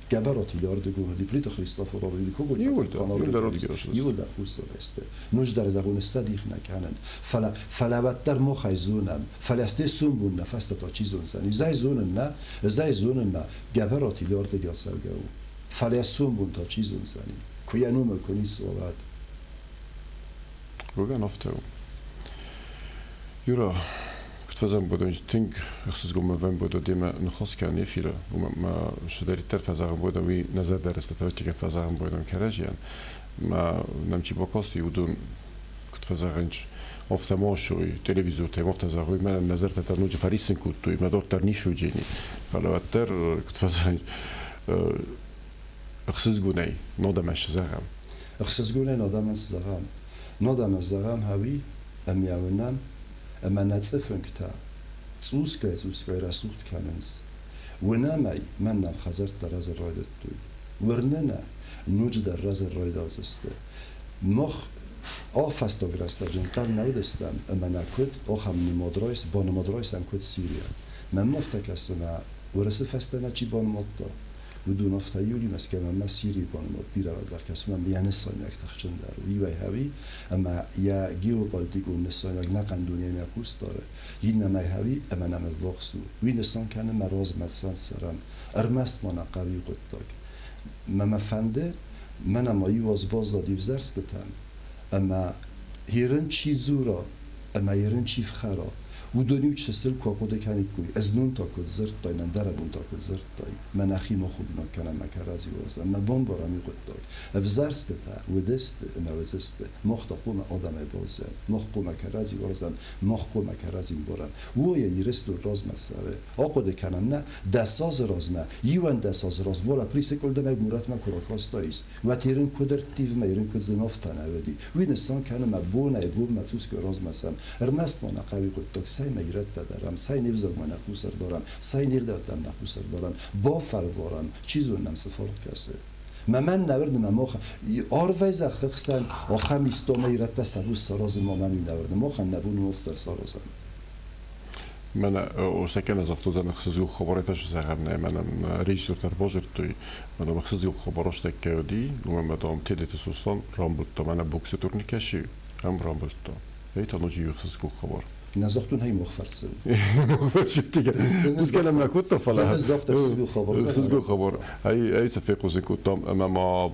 Гӕбӕрати Леордыгон, Диплиты Христофор, Иуылдӕр хуссарӕсты. Ноджыдӕр зӕгъон, сӕ дих нӕ кӕнын. Фӕлӕ, фӕлӕ уӕддӕр махӕй зонӕм, фӕлӕ сте сомбон нӕ фӕстӕ та чи зондзӕни? Зӕй зонын нӕ, зӕй зонын мӕ, Гӕбӕрати Леордыг ацӕугӕ у. Фӕлӕ сомбон та чи зондзӕни? Куы йӕ номыл куы ницы уа, уӕд. Хъыгагӕн афтӕ у. Юра, куыд фӕзӕгъын тынг ӕхсызгон мӕ вӕмбӕлд демӕ ныхас кӕнын эфиры, уымӕн ма цыдӕриддӕр фӕзӕгъын бодон, уый нӕ зӕрдӕрыстӕ тӕвӕттӕгӕн фӕзӕгъын бодон кӕрӕдзийӕн. Ма нӕм чи бакасти, уыдон куыд фӕзӕгъынц, афтӕ ма ссой телевизортӕй, афтӕ зӕгъой, мӕнӕн мӕ зӕрдӕ дӕр ноджы фӕриссын кодтой, мӕ дарддӕр ницы уыджени. Фӕлӕ уӕддӕр, куыд фӕзӕгъынц, ӕхсызгонӕй нодӕмӕ зӕгъӕм. Ӕхсызгонӕй нодӕмӕ зӕгъӕм. Нодӕмӕ зӕгъӕм хауи ӕмӕ уынӕм, ӕмӕ нӕ цъыфынгтӕ цъусгай-цъусгай рӕсугъд кӕнынц. Уынӕм ӕй, мӕн нӕм хӕдзӕрттӕ разӕр райдыдтой. Уырны нӕ, ноджыдӕр разӕр райдаудзысты. Мах афӕстаг рӕстӕджы ӕнхъӕл нӕ уыдыстӕм, ӕмӕ нӕ куыд, ахӕм нымад райс, банымад райсӕм куыд Сирийӕ. Мӕнмӕ афтӕ кӕсы, ӕмӕ Уырысы фӕстӕ нӕ чи банымадта, уыдон афтӕ иуримӕ скӕнӕм ӕмӕ Сирийы банымад бирӕ уӕлдӕр кӕсы, уымӕн йӕ нысайнаг тыхджындӕр у. Иуӕй хӕуи ӕмӕ йӕ геополитикон нысайнаг нӕхъӕн дунеймӕ хъус дары, иннӕмӕй хӕуи ӕмӕ нӕм ӕввахс у. Уый нысан кӕны мӕ размӕ цӕрӕм цӕрӕм, ӕрмӕст ма нӕ хъӕуы иу хъуыддаг. Мӕ мӕ фӕнды, мӕнӕ ма иу аз баззади ӕвзӕрстытӕм, ӕмӕ ерын чи дзура ӕмӕ ерын чи фхӕра, уыдон-иу чысыл куы ахъуыды кӕниккой, ӕзнон та куыд дзырдтай, мӕн дӕрӕбон та куыд дзырдтай, мӕ нӕхимӕ худинаг кӕнӕм мӕ кӕрӕдзи уарзӕм, мӕ бамбарӕм иу хъуыддаг. Ӕвзӕрстытӕ уыдысты ӕмӕ уыдзысты, мах та хъуамӕ адӕмӕй баззайӕм, мах хъуамӕ кӕрӕдзи уарзӕм, мах хъуамӕ кӕрӕдзи мбарӕм. Уойӕ Ирыстон размӕ цӕуы. Ахъуыды кӕнӕм нӕ, 10 азы размӕ, 11 азы размӕ уӕлӕ Присы къуылдымӕй горӕтмӕ куы ракастаис, уӕд ерын куыд ӕрттивмӕ, ерын куыд зынафтӕ нӕ уыди. Уый нысан кӕны мӕ бонӕй-бонмӕ цъусгай размӕ цӕм. Ӕрмӕст ма нӕ хъӕуи хъуыддаг, цӕй мӕ ирӕттӕ дарӕм, цӕй не взагмӕ нӕ хъус ӕрдарӕм, цӕй не гъдӕуттӕм нӕ хъус ӕрдарӕм, бафӕлварӕм, чи зоны нӕм цы фарн кӕсы. Мӕ мӕн нӕ уырны, мӕ мах арвӕй зӕххы хсӕн ахӕм истомӕ ирӕттӕ сӕ бус саразын ма мӕн уый нӕ уырны, махӕн нӕ бон у алцыдӕр саразӕм. Мӕнӕ Осакӕн загътой, ӕхсызгон хабар зӕгъӕм, нӕ мӕнӕ режиссертӕ базыдтой, мӕнӕ ӕхсызгон хабар астӕккӕ уыди, уымӕн ӕмӕ, дам, Тедеты Сослан рамбылдта, мӕнӕ боксы турник кӕсы, ӕм рамбылдта. Эй та ноджы иу ӕхсызгон хабар. Нӕ загътон хай мах фӕрцы. Кусгӕ нӕ кодта, фӕлӕ ӕхсызгон хабар. Ай цы фехъусын кодтам, ӕмӕ ма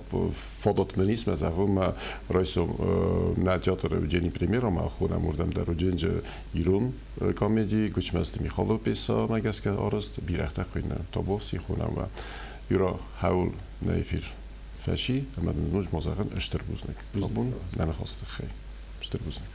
фадат мын ис, мӕ зӕгъон, мӕ райсом нӕ театры уыдзӕни премьера, мӕ хонӕм уырдӕм дӕр уыдзӕн ирон комеди Гуычмӕзты Михалы пьесӕмӕ гӕсгӕ арӕзт «Бирӕгътӕ хуыйны Табовси хонӕм Юра хӕуыл нӕ эфир фӕци, ӕмӕ дын ноджы ма зӕгъын стыр бузныг. Абон нӕ ныхасы тыххӕй. Стыр бузныг.